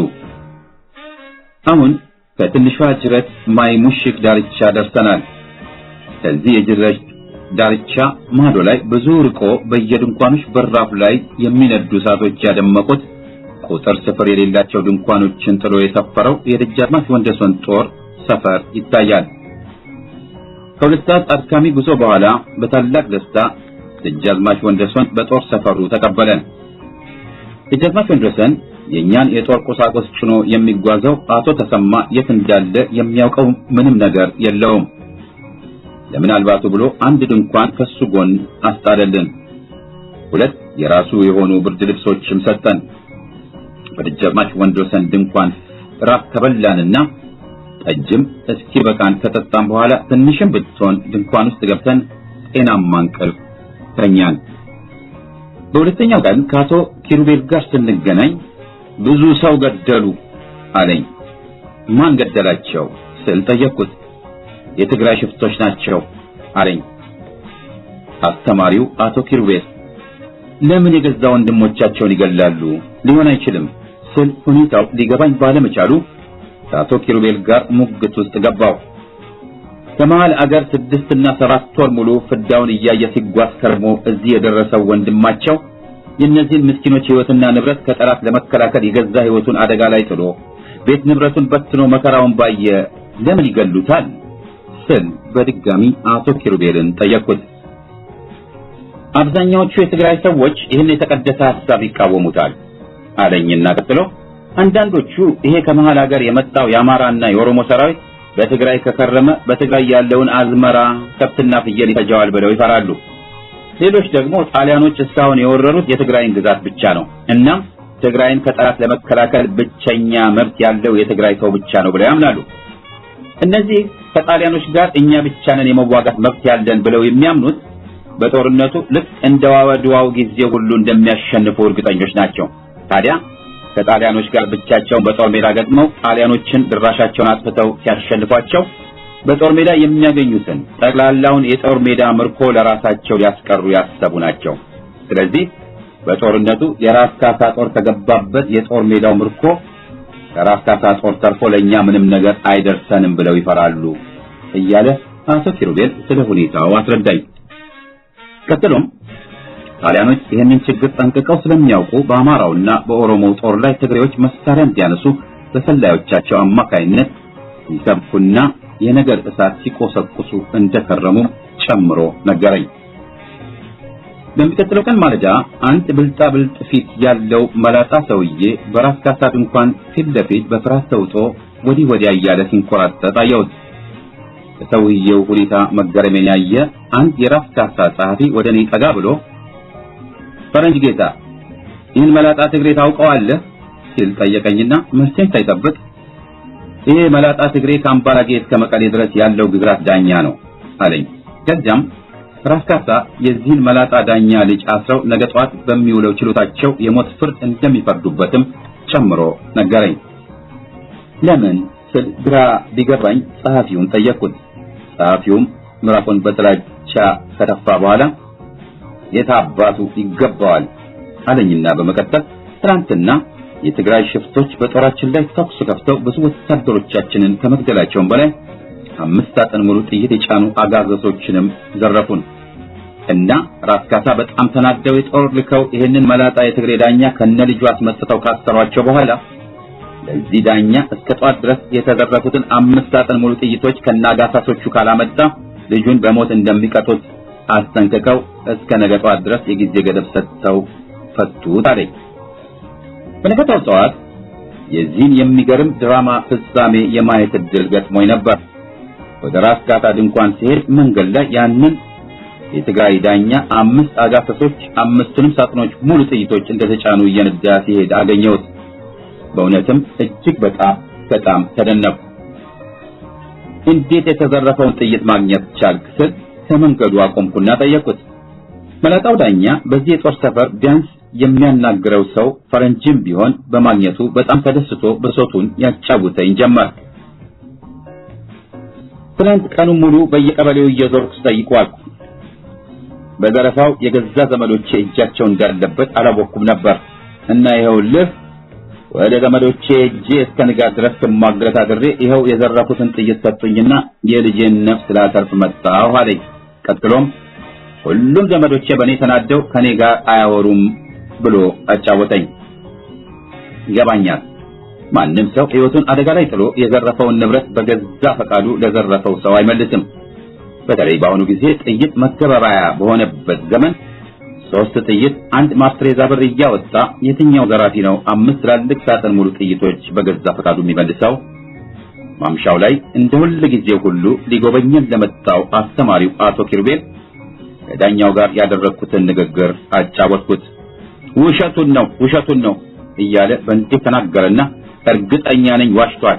አሁን ከትንሿ ጅረት ማይ ሙሽክ ዳርቻ ደርሰናል። ከዚህ የጅረት ዳርቻ ማዶ ላይ ብዙ ርቆ በየድንኳኖች በራፍ ላይ የሚነዱ እሳቶች ያደመቁት ቁጥር ስፍር የሌላቸው ድንኳኖችን ጥሎ የሰፈረው የደጃዝማች ወንደሰን ጦር ሰፈር ይታያል። ከሁለት ሰዓት አድካሚ ጉዞ በኋላ በታላቅ ደስታ ደጃዝማች ወንደሰን በጦር ሰፈሩ ተቀበለን። ደጃዝማች ወንደሰን የኛን የጦር ቁሳቁስ ጭኖ የሚጓዘው አቶ ተሰማ የት እንዳለ የሚያውቀው ምንም ነገር የለውም። ለምናልባቱ ብሎ አንድ ድንኳን ከሱ ጎን አስጣለልን። ሁለት የራሱ የሆኑ ብርድ ልብሶችም ሰጠን። በደጃዝማች ወንደሰን ድንኳን ራት ከበላንና ጠጅም እስኪ በቃን ከጠጣን በኋላ ትንሽም ብትሆን ድንኳን ውስጥ ገብተን ጤናማ እንቅልፍ ተኛን። በሁለተኛው ቀን ከአቶ ኪሩቤል ጋር ስንገናኝ ብዙ ሰው ገደሉ አለኝ። ማን ገደላቸው ስል ጠየቅኩት። የትግራይ ሽፍቶች ናቸው አለኝ። አስተማሪው አቶ ኪሩቤል ለምን የገዛ ወንድሞቻቸውን ይገላሉ? ሊሆን አይችልም ስል ሁኔታው ሊገባኝ ባለመቻሉ ከአቶ ኪሩቤል ጋር ሙግት ውስጥ ገባው። ከመሃል አገር 6 እና 7 ወር ሙሉ ፍዳውን እያየ ሲጓዝ ከርሞ እዚህ የደረሰው ወንድማቸው የእነዚህን ምስኪኖች ሕይወትና ንብረት ከጠላት ለመከላከል የገዛ ሕይወቱን አደጋ ላይ ጥሎ ቤት ንብረቱን በትኖ መከራውን ባየ ለምን ይገሉታል ስል በድጋሚ አቶ ኪሩቤልን ጠየቅኩት። አብዛኛዎቹ የትግራይ ሰዎች ይህን የተቀደሰ ሐሳብ ይቃወሙታል አለኝና ቀጥሎ አንዳንዶቹ ይሄ ከመሃል ሀገር የመጣው የአማራና የኦሮሞ ሰራዊት በትግራይ ከከረመ በትግራይ ያለውን አዝመራ ከብትና ፍየል ይፈጃዋል ብለው ይፈራሉ። ሌሎች ደግሞ ጣሊያኖች እስካሁን የወረሩት የትግራይን ግዛት ብቻ ነው፣ እናም ትግራይን ከጠላት ለመከላከል ብቸኛ መብት ያለው የትግራይ ሰው ብቻ ነው ብለው ያምናሉ። እነዚህ ከጣሊያኖች ጋር እኛ ብቻ ነን የመዋጋት መብት ያለን ብለው የሚያምኑት በጦርነቱ ልክ እንደ አድዋው ጊዜ ሁሉ እንደሚያሸንፉ እርግጠኞች ናቸው። ታዲያ ከጣሊያኖች ጋር ብቻቸውን በጦር ሜዳ ገጥመው ጣሊያኖችን ድራሻቸውን አጥፍተው ሲያሸንፏቸው በጦር ሜዳ የሚያገኙትን ጠቅላላውን የጦር ሜዳ ምርኮ ለራሳቸው ሊያስቀሩ ያሰቡ ናቸው። ስለዚህ በጦርነቱ የራስ ካሳ ጦር ከገባበት የጦር ሜዳው ምርኮ ከራስ ካሳ ጦር ተርፎ ለኛ ምንም ነገር አይደርሰንም ብለው ይፈራሉ እያለ አቶ ኪሩቤል ስለ ሁኔታው አስረዳኝ። ቀጥሎም ጣሊያኖች ይህንን ችግር ጠንቅቀው ስለሚያውቁ በአማራውና በኦሮሞው ጦር ላይ ትግሬዎች መሳሪያ እንዲያነሱ በሰላዮቻቸው አማካይነት ሲሰብኩና የነገር እሳት ሲቆሰቁሱ እንደከረሙ ጨምሮ ነገረኝ። በሚቀጥለው ቀን ማለዳ አንድ ብልጣ ብልጥ ፊት ያለው መላጣ ሰውዬ በራስ ካሳ ድንኳን ፊት ለፊት በፍርሃት ተውጦ ወዲህ ወዲያ እያለ ሲንኮራተት አየሁት። በሰውዬው ሁኔታ መገረሜን ያየ አንድ የራስ ካሳ ጸሐፊ ወደ እኔ ጠጋ ብሎ ፈረንጅ ጌታ፣ ይህን መላጣ ትግሬ ታውቀዋለህ? ሲል ጠየቀኝና መልሴን ሳይጠብቅ ይሄ መላጣ ትግሬ ከአምባላጌ እስከ መቀሌ ድረስ ያለው ግዛት ዳኛ ነው አለኝ። ከዚያም ራስ ካሳ የዚህን መላጣ ዳኛ ልጅ አስረው ነገ ጠዋት በሚውለው ችሎታቸው የሞት ፍርድ እንደሚፈርዱበትም ጨምሮ ነገረኝ። ለምን ስል ግራ ቢገባኝ ጸሐፊውን ጠየቅኩት። ጸሐፊውም ምራቁን በጥላቻ ከተፋ በኋላ የታባቱ ይገባዋል አለኝና በመቀጠል ትናንትና የትግራይ ሽፍቶች በጦራችን ላይ ተኩስ ከፍተው ብዙ ወታደሮቻችንን ከመግደላቸውም በላይ 5 ሳጥን ሙሉ ጥይት የጫኑ አጋዘሶችንም ዘረፉን እና ራስ ካሳ በጣም ተናደው የጦር ልከው ይህንን መላጣ የትግሬ ዳኛ ከነልጁ አስመጥተው ካሰሯቸው በኋላ ለዚህ ዳኛ እስከ ጧት ድረስ የተዘረፉትን 5 ሳጥን ሙሉ ጥይቶች ከነአጋሳሶቹ ካላመጣ ልጁን በሞት እንደሚቀጡት አስጠንቅቀው እስከ ነገ ጧት ድረስ የጊዜ ገደብ ሰጥተው ፈቱት አለኝ። በነጋታው ጠዋት የዚህን የሚገርም ድራማ ፍጻሜ የማየት ዕድል ገጥሞኝ ነበር። ወደ ራስ ካሳ ድንኳን ሲሄድ መንገድ ላይ ያንን የትግራይ ዳኛ 5 አጋፈሶች 5ቱንም ሳጥኖች ሙሉ ጥይቶች እንደተጫኑ እየነዳ ሲሄድ አገኘሁት። በእውነትም እጅግ በጣም በጣም ተደነቅኩ። እንዴት የተዘረፈውን ጥይት ማግኘት ቻልክ ስል ከመንገዱ አቆምኩና ጠየቅኩት። መላጣው ዳኛ በዚህ የጦር ሰፈር ቢያንስ የሚያናግረው ሰው ፈረንጅም ቢሆን በማግኘቱ በጣም ተደስቶ ብሶቱን ያጫውተኝ ጀመር። ትናንት ቀኑን ሙሉ በየቀበሌው እየዞርኩ ስጠይቅ ዋልኩ። በዘረፋው የገዛ ዘመዶቼ እጃቸው እንዳለበት አላወቅኩም ነበር እና ይኸውልህ ወደ ዘመዶቼ እጄ እስከ ንጋት ድረስ ስሟገት አድሬ ይኸው የዘረፉትን ጥይት ሰጡኝና የልጄን ነፍስ ላተርፍ መጣሁ አለኝ። ቀጥሎም ሁሉም ዘመዶቼ በእኔ ተናደው ከኔ ጋር አያወሩም ብሎ አጫወተኝ። ይገባኛል። ማንም ሰው ሕይወቱን አደጋ ላይ ጥሎ የዘረፈውን ንብረት በገዛ ፈቃዱ ለዘረፈው ሰው አይመልስም። በተለይ በአሁኑ ጊዜ ጥይት መገበያያ በሆነበት ዘመን 3 ጥይት 1 ማስትሬዛ ብር እያወጣ የትኛው ዘራፊ ነው 5 ትላልቅ ሳጥን ሙሉ ጥይቶች በገዛ ፈቃዱ የሚመልሰው? ማምሻው ላይ እንደ ሁል ጊዜው ሁሉ ሊጎበኘን ለመጣው አስተማሪው አቶ ኪሩቤል ከዳኛው ጋር ያደረኩትን ንግግር አጫወትኩት። ውሸቱን ነው ውሸቱን ነው እያለ በእንዴት ተናገረና እርግጠኛ ነኝ ዋሽቷል።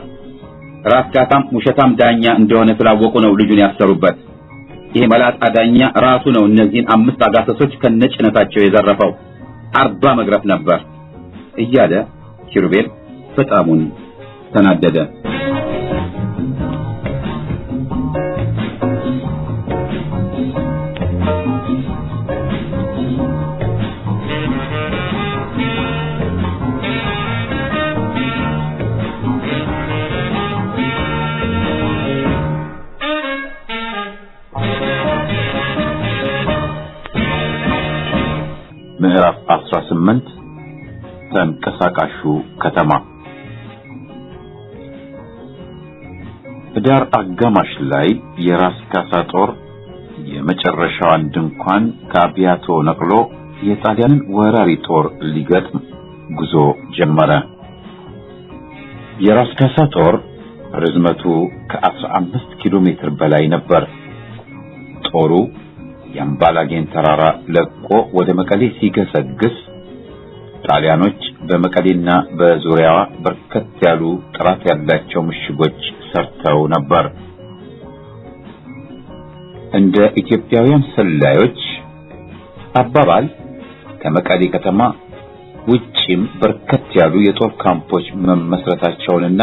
ራስ ካሳም ውሸታም ዳኛ እንደሆነ ስላወቁ ነው ልጁን ያሰሩበት። ይሄ መላጣ ዳኛ ራሱ ነው እነዚህን 5 አጋሰሶች ከነጭነታቸው የዘረፈው። 40 መግረፍ ነበር እያለ ኪሩቤል በጣሙን ተናደደ። ምዕራፍ 18 ተንቀሳቃሹ ከተማ። ህዳር አጋማሽ ላይ የራስ ካሳ ጦር የመጨረሻዋን ድንኳን ከአብያቶ ነቅሎ የጣሊያንን ወራሪ ጦር ሊገጥም ጉዞ ጀመረ። የራስ ካሳ ጦር ርዝመቱ ከ15 ኪሎ ሜትር በላይ ነበር። ጦሩ የአምባላጌን ተራራ ለቆ ወደ መቀሌ ሲገሰግስ ጣሊያኖች በመቀሌና በዙሪያዋ በርከት ያሉ ጥራት ያላቸው ምሽጎች ሰርተው ነበር። እንደ ኢትዮጵያውያን ሰላዮች አባባል ከመቀሌ ከተማ ውጪም በርከት ያሉ የጦር ካምፖች መመስረታቸውንና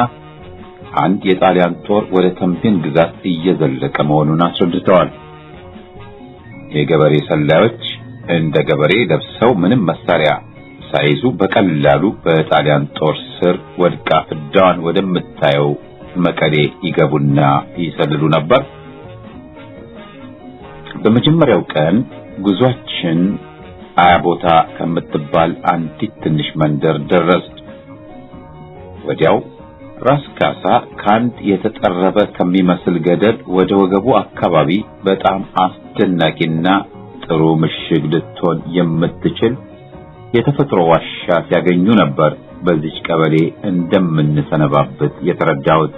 አንድ የጣሊያን ጦር ወደ ተንቤን ግዛት እየዘለቀ መሆኑን አስረድተዋል። የገበሬ ሰላዮች እንደ ገበሬ ለብሰው ምንም መሳሪያ ሳይዙ በቀላሉ በጣሊያን ጦር ስር ወድቃ ፍዳዋን ወደምታየው መቀሌ ይገቡና ይሰልሉ ነበር። በመጀመሪያው ቀን ጉዟችን አያቦታ ከምትባል አንዲት ትንሽ መንደር ደረስ። ወዲያው ራስ ካሳ ካንድ የተጠረበ ከሚመስል ገደል ወደ ወገቡ አካባቢ በጣም አስደናቂና ጥሩ ምሽግ ልትሆን የምትችል የተፈጥሮ ዋሻ ሲያገኙ ነበር በዚች ቀበሌ እንደምንሰነባበት የተረዳሁት።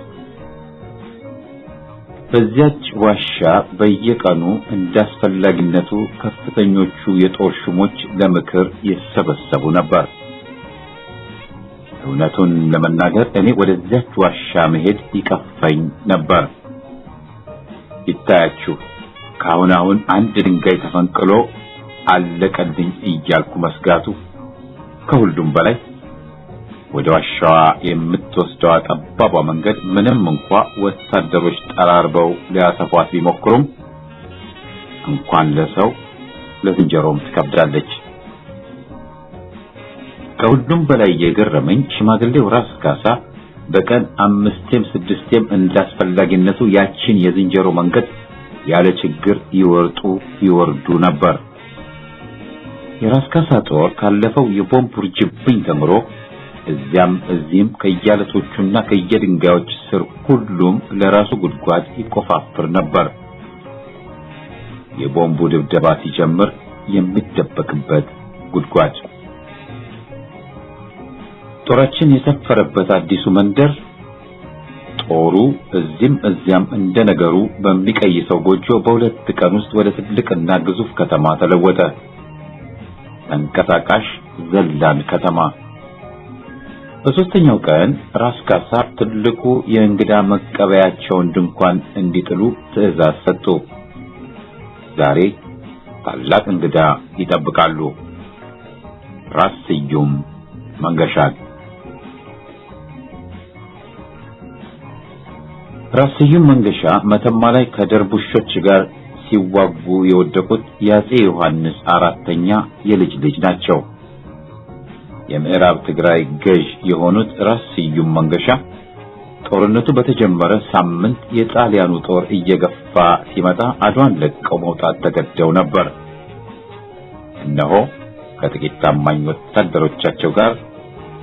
በዚያች ዋሻ በየቀኑ እንዳስፈላጊነቱ ከፍተኞቹ የጦር ሹሞች ለምክር ይሰበሰቡ ነበር። እውነቱን ለመናገር እኔ ወደዚያች ዋሻ መሄድ ይቀፈኝ ነበር። ይታያችሁ ካሁን አሁን አንድ ድንጋይ ተፈንቅሎ አለቀልኝ እያልኩ መስጋቱ፣ ከሁሉም በላይ ወደ ዋሻዋ የምትወስደው ጠባቧ መንገድ ምንም እንኳ ወታደሮች ጠራርበው ሊያሰፏት ቢሞክሩም እንኳን ለሰው ለዝንጀሮም ትከብዳለች። ከሁሉም በላይ የገረመኝ ሽማግሌው ራስ ካሳ በቀን 5ም 6ም እንዳስፈላጊነቱ ያችን የዝንጀሮ መንገድ ያለ ችግር ይወርጡ ይወርዱ ነበር። የራስ ካሳ ጦር ካለፈው የቦምብ ውርጅብኝ ተምሮ እዚያም እዚህም ከያለቶቹና ከየድንጋዮች ስር ሁሉም ለራሱ ጉድጓድ ይቆፋፍር ነበር። የቦምቡ ድብደባ ሲጀምር የሚደበቅበት ጉድጓድ። ጦራችን የሰፈረበት አዲሱ መንደር ጦሩ እዚህም እዚያም እንደነገሩ በሚቀይሰው ጎጆ በሁለት ቀን ውስጥ ወደ ትልቅና ግዙፍ ከተማ ተለወጠ። ተንቀሳቃሽ ዘላን ከተማ። በሶስተኛው ቀን ራስ ካሳ ትልቁ የእንግዳ መቀበያቸውን ድንኳን እንዲጥሉ ትዕዛዝ ሰጡ። ዛሬ ታላቅ እንግዳ ይጠብቃሉ። ራስ ስዩም መንገሻን። ራስ ስዩም መንገሻ መተማ ላይ ከደርቡሾች ጋር ሲዋጉ የወደቁት የአፄ ዮሐንስ አራተኛ የልጅ ልጅ ናቸው። የምዕራብ ትግራይ ገዥ የሆኑት ራስ ስዩም መንገሻ ጦርነቱ በተጀመረ ሳምንት የጣሊያኑ ጦር እየገፋ ሲመጣ አድዋን ለቀው መውጣት ተገደው ነበር። እነሆ ከጥቂት ታማኝ ወታደሮቻቸው ጋር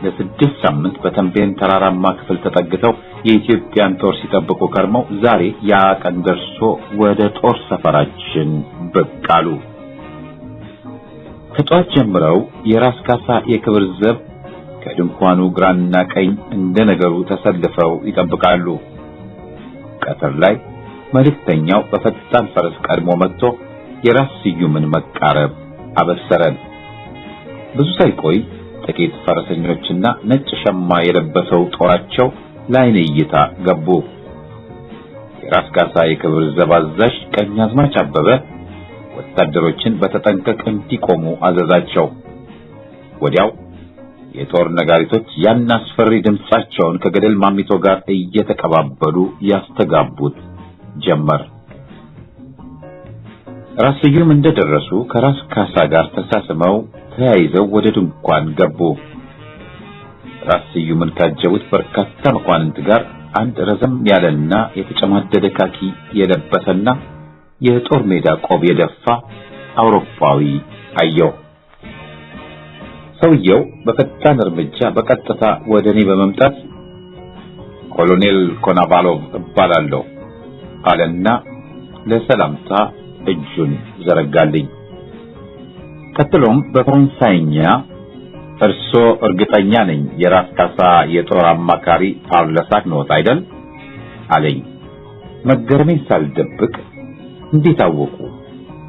ለ6 ሳምንት በተንቤን ተራራማ ክፍል ተጠግተው የኢትዮጵያን ጦር ሲጠብቁ ከርመው ዛሬ ያ ቀን ደርሶ ወደ ጦር ሰፈራችን ብቅ አሉ። ከጧት ጀምረው የራስ ካሳ የክብር ዘብ ከድንኳኑ ግራና ቀኝ እንደነገሩ ተሰልፈው ይጠብቃሉ። ቀትር ላይ መልእክተኛው በፈጣን ፈረስ ቀድሞ መጥቶ የራስ ስዩምን መቃረብ አበሰረን። ብዙ ሳይቆይ ጥቂት ፈረሰኞችና ነጭ ሸማ የለበሰው ጦራቸው ለዓይን እይታ ገቡ። የራስ ካሳ የክብር ዘብ አዛዥ ቀኛዝማች አበበ ወታደሮችን በተጠንቀቅ እንዲቆሙ አዘዛቸው። ወዲያው የጦር ነጋሪቶች ያን አስፈሪ ድምጻቸውን ከገደል ማሚቶ ጋር እየተቀባበሉ ያስተጋቡት ጀመር። ራስ ስዩም እንደደረሱ ከራስ ካሳ ጋር ተሳስመው ተያይዘው ወደ ድንኳን ገቡ። ራስ ስዩምን ካጀቡት በርካታ መኳንንት ጋር አንድ ረዘም ያለና የተጨማደደ ካኪ የለበሰና የጦር ሜዳ ቆብ የደፋ አውሮፓዊ አየው። ሰውየው በፈጣን እርምጃ በቀጥታ ወደ እኔ በመምጣት ኮሎኔል ኮናቫሎቭ እባላለሁ አለና ለሰላምታ እጁን ዘረጋልኝ። ቀጥሎም በፈረንሳይኛ እርሶ እርግጠኛ ነኝ የራስ ካሳ የጦር አማካሪ ፓርለሳክ ነዎት አይደል? አለኝ። መገረሜን ሳልደብቅ እንዴት አወቁ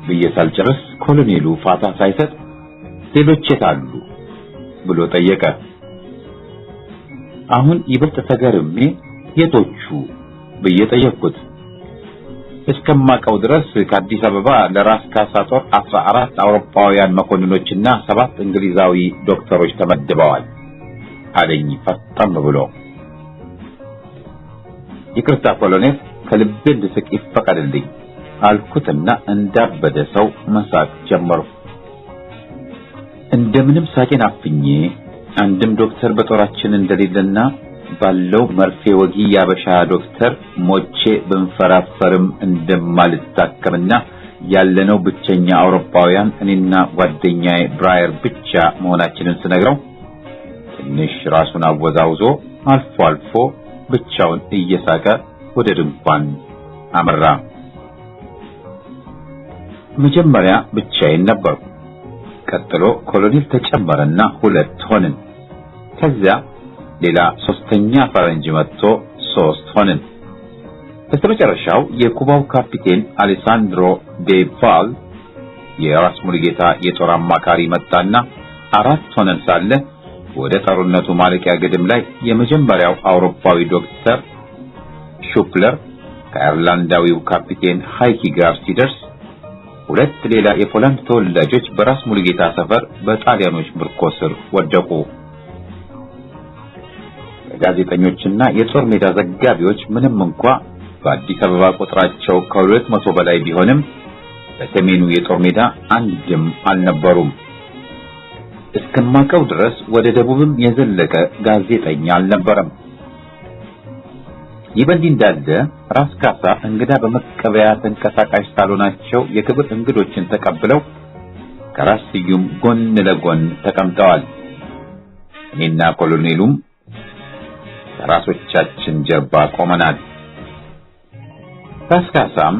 ብዬ ሳልጨርስ ኮሎኔሉ ፋታ ሳይሰጥ ሌሎች የት አሉ ብሎ ጠየቀ። አሁን ይበልጥ ተገርሜ የቶቹ ብዬ ጠየቅኩት። እስከማውቀው ድረስ ከአዲስ አበባ ለራስ ካሳ ጦር 14 አውሮፓውያን መኮንኖችና 7 እንግሊዛዊ ዶክተሮች ተመድበዋል አለኝ ፈጠን ብሎ። ይቅርታ ኮሎኔል፣ ከልቤ እንድስቅ ይፈቀድልኝ አልኩትና እንዳበደ ሰው መሳቅ ጀመርኩ። እንደምንም ሳቄን አፍኜ አንድም ዶክተር በጦራችን እንደሌለና ባለው መርፌ ወጊ ያበሻ ዶክተር ሞቼ ብንፈራፈርም እንደማልታከምና ያለነው ብቸኛ አውሮፓውያን እኔና ጓደኛዬ ብራየር ብቻ መሆናችንን ስነግረው ትንሽ ራሱን አወዛውዞ አልፎ አልፎ ብቻውን እየሳቀ ወደ ድንኳን አመራ። መጀመሪያ ብቻዬን ነበርኩ። ቀጥሎ ኮሎኔል ተጨመረና 2 ሆንን። ከዚያ ሌላ 3ኛ ፈረንጅ መጥቶ 3 ሆንን። በስተመጨረሻው የኩባው ካፒቴን አሌሳንድሮ ዴ ቫል የራስ ሙሉጌታ የጦር አማካሪ መጣና 4 ሆነን ሳለ ወደ ጦርነቱ ማለቂያ ግድም ላይ የመጀመሪያው አውሮፓዊ ዶክተር ሹፕለር ከአየርላንዳዊው ካፒቴን ሃይኪ ጋር ሲደርስ 2 ሌላ የፖላንድ ተወላጆች በራስ ሙሉጌታ ሰፈር በጣሊያኖች ምርኮ ስር ወደቁ። ጋዜጠኞችና የጦር ሜዳ ዘጋቢዎች ምንም እንኳ በአዲስ አበባ ቁጥራቸው ከ200 በላይ ቢሆንም በሰሜኑ የጦር ሜዳ አንድም አልነበሩም። እስከማውቀው ድረስ ወደ ደቡብም የዘለቀ ጋዜጠኛ አልነበረም። ይህ በእንዲህ እንዳለ ራስ ካሳ እንግዳ በመቀበያ ተንቀሳቃሽ ሳሎናቸው የክብር እንግዶችን ተቀብለው ከራስ ስዩም ጎን ለጎን ተቀምጠዋል። እኔና ኮሎኔሉም ከራሶቻችን ጀርባ ቆመናል። ራስ ካሳም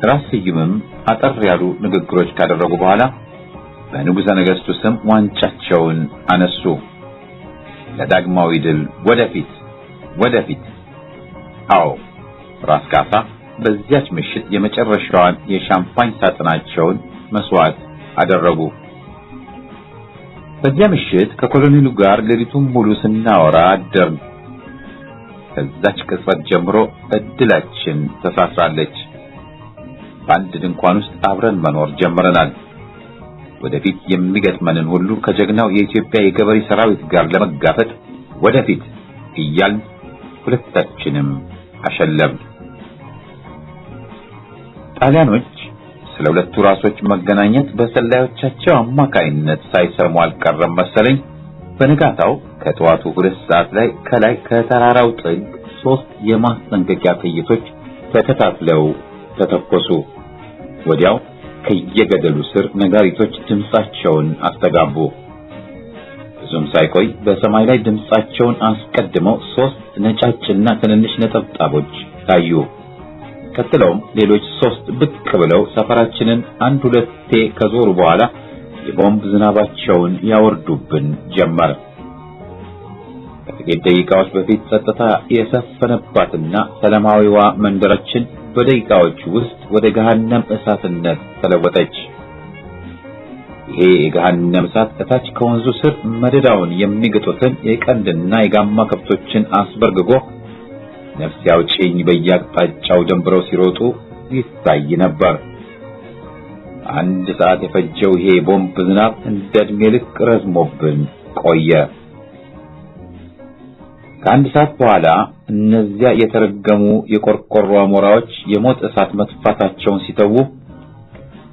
ራስ ስዩምም አጠር ያሉ ንግግሮች ካደረጉ በኋላ በንጉሠ ነገሥቱ ስም ዋንጫቸውን አነሱ። ለዳግማዊ ድል ወደፊት ወደፊት! አዎ፣ ራስ ካሳ በዚያች ምሽት የመጨረሻዋን የሻምፓኝ ሳጥናቸውን መስዋዕት አደረጉ። በዚያ ምሽት ከኮሎኔሉ ጋር ሌሊቱን ሙሉ ስናወራ አደርን። ከዛች ቅጽበት ጀምሮ እድላችን ተሳስራለች። በአንድ ድንኳን ውስጥ አብረን መኖር ጀምረናል። ወደፊት የሚገጥመንን ሁሉ ከጀግናው የኢትዮጵያ የገበሬ ሰራዊት ጋር ለመጋፈጥ ወደፊት እያልን ሁለታችንም አሸለብን። ጣሊያኖች ስለ ሁለቱ ራሶች መገናኘት በሰላዮቻቸው አማካይነት ሳይሰሙ አልቀረም መሰለኝ። በንጋታው ከጠዋቱ 2 ሰዓት ላይ ከላይ ከተራራው ጥግ 3 የማስጠንቀቂያ ጥይቶች ተከታትለው ተተኮሱ። ወዲያው ከየገደሉ ስር ነጋሪቶች ድምጻቸውን አስተጋቡ። ብዙም ሳይቆይ በሰማይ ላይ ድምጻቸውን አስቀድመው 3 ነጫጭና ትንንሽ ነጠብጣቦች ታዩ። ቀጥለውም ሌሎች 3 ብቅ ብለው ሰፈራችንን አንድ ሁለቴ ከዞሩ በኋላ የቦምብ ዝናባቸውን ያወርዱብን ጀመር። ከጥቂት ደቂቃዎች በፊት ጸጥታ የሰፈነባትና ሰላማዊዋ መንደራችን በደቂቃዎች ውስጥ ወደ ገሃነም እሳትነት ተለወጠች። ይሄ የገሃነም እሳት እታች ከወንዙ ስር መደዳውን የሚግጡትን የቀንድና የጋማ ከብቶችን አስበርግጎ ነፍስ ያውጪኝ በየአቅጣጫው ደንብረው ሲሮጡ ይታይ ነበር። 1 ሰዓት የፈጀው ይሄ ቦምብ ዝናብ እንደ ዕድሜ ልክ ረዝሞብን ቆየ። ከ1 ሰዓት በኋላ እነዚያ የተረገሙ የቆርቆሮ አሞራዎች የሞት እሳት መጥፋታቸውን ሲተዉ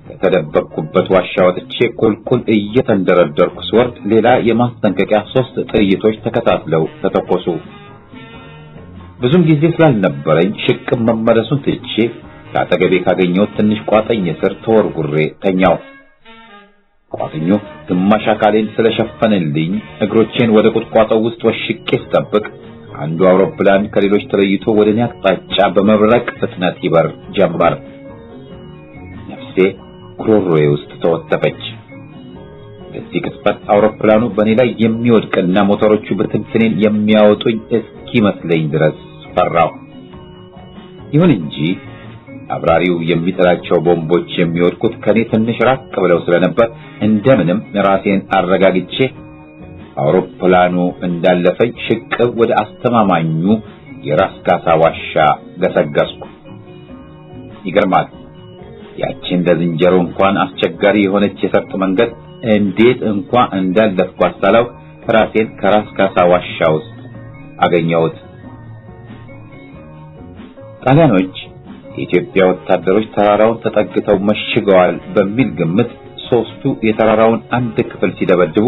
ከተደበቅኩበት ዋሻ ወጥቼ ቁልቁል እየተንደረደርኩ ስወርድ ሌላ የማስጠንቀቂያ 3 ጥይቶች ተከታትለው ተተኮሱ። ብዙም ጊዜ ስላልነበረኝ ሽቅብ መመለሱን ትቼ ከአጠገቤ ካገኘሁት ትንሽ ቋጥኝ ስር ተወርውሬ ተኛው። ቋጥኙ ግማሽ አካሌን ስለሸፈነልኝ እግሮቼን ወደ ቁጥቋጦው ውስጥ ወሽቄ ስጠብቅ አንዱ አውሮፕላን ከሌሎች ተለይቶ ወደ እኔ አቅጣጫ በመብረቅ ፍጥነት ይበር ጀመር። ነፍሴ ጉሮሮዬ ውስጥ ተወተፈች። በዚህ ቅጽበት አውሮፕላኑ በእኔ ላይ የሚወድቅና ሞተሮቹ ብትንትኔን የሚያወጡኝ እስኪመስለኝ ድረስ ፈራሁ። ይሁን እንጂ አብራሪው የሚጥላቸው ቦምቦች የሚወድቁት ከኔ ትንሽ ራቅ ብለው ስለነበር እንደምንም ራሴን አረጋግቼ አውሮፕላኑ እንዳለፈኝ ሽቅብ ወደ አስተማማኙ የራስ ካሳ ዋሻ ገሰገስኩ። ይገርማል፣ ያቺን ለዝንጀሮ እንኳን አስቸጋሪ የሆነች የሰርጥ መንገድ እንዴት እንኳን እንዳለፍኳት ሳላውቅ ራሴን ከራስ ካሳ ዋሻ ውስጥ አገኘሁት። ጣሊያኖች የኢትዮጵያ ወታደሮች ተራራውን ተጠግተው መሽገዋል በሚል ግምት 3ቱ የተራራውን አንድ ክፍል ሲደበድቡ፣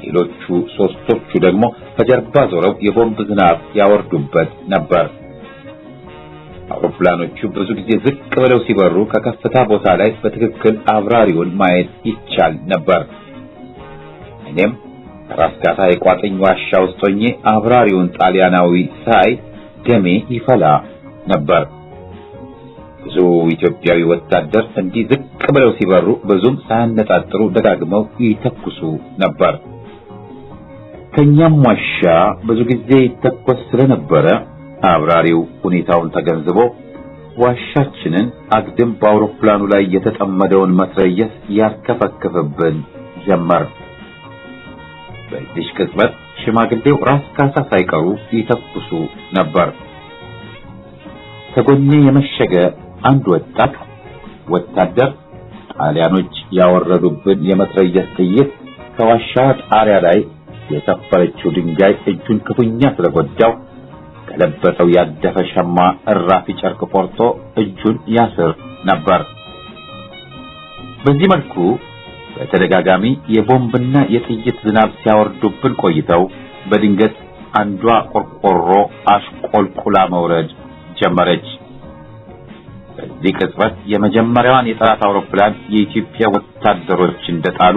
ሌሎቹ 3ቶቹ ደግሞ ከጀርባ ዞረው የቦምብ ዝናብ ያወርዱበት ነበር። አውሮፕላኖቹ ብዙ ጊዜ ዝቅ ብለው ሲበሩ ከከፍታ ቦታ ላይ በትክክል አብራሪውን ማየት ይቻል ነበር። እኔም ከራስ ካሳ የቋጥኝ ዋሻ ውስጥ ሆኜ አብራሪውን ጣሊያናዊ ሳይ ደሜ ይፈላ ነበር። ብዙ ኢትዮጵያዊ ወታደር እንዲህ ዝቅ ብለው ሲበሩ ብዙም ሳያነጣጥሩ ደጋግመው ይተኩሱ ነበር። ከኛም ዋሻ ብዙ ጊዜ ይተኮስ ስለነበረ አብራሪው ሁኔታውን ተገንዝቦ ዋሻችንን አግድም በአውሮፕላኑ ላይ የተጠመደውን መትረየስ ያርከፈክፍብን ጀመር። በዚህ ቅጽበት ሽማግሌው ራስ ካሳ ሳይቀሩ ይተኩሱ ነበር። ከጎኔ የመሸገ አንድ ወጣት ወታደር ጣሊያኖች ያወረዱብን የመትረየስ ጥይት ከዋሻዋ ጣሪያ ላይ የሰፈረችው ድንጋይ እጁን ክፉኛ ስለጎዳው ከለበሰው ያደፈ ሸማ እራፊ ጨርቅ ቆርጦ እጁን ያስር ነበር። በዚህ መልኩ በተደጋጋሚ የቦምብና የጥይት ዝናብ ሲያወርዱብን ቆይተው በድንገት አንዷ ቆርቆሮ አሽቆልቁላ መውረድ ጀመረች። በዚህ ቅጽበት የመጀመሪያዋን የጠላት አውሮፕላን የኢትዮጵያ ወታደሮች እንደጣሉ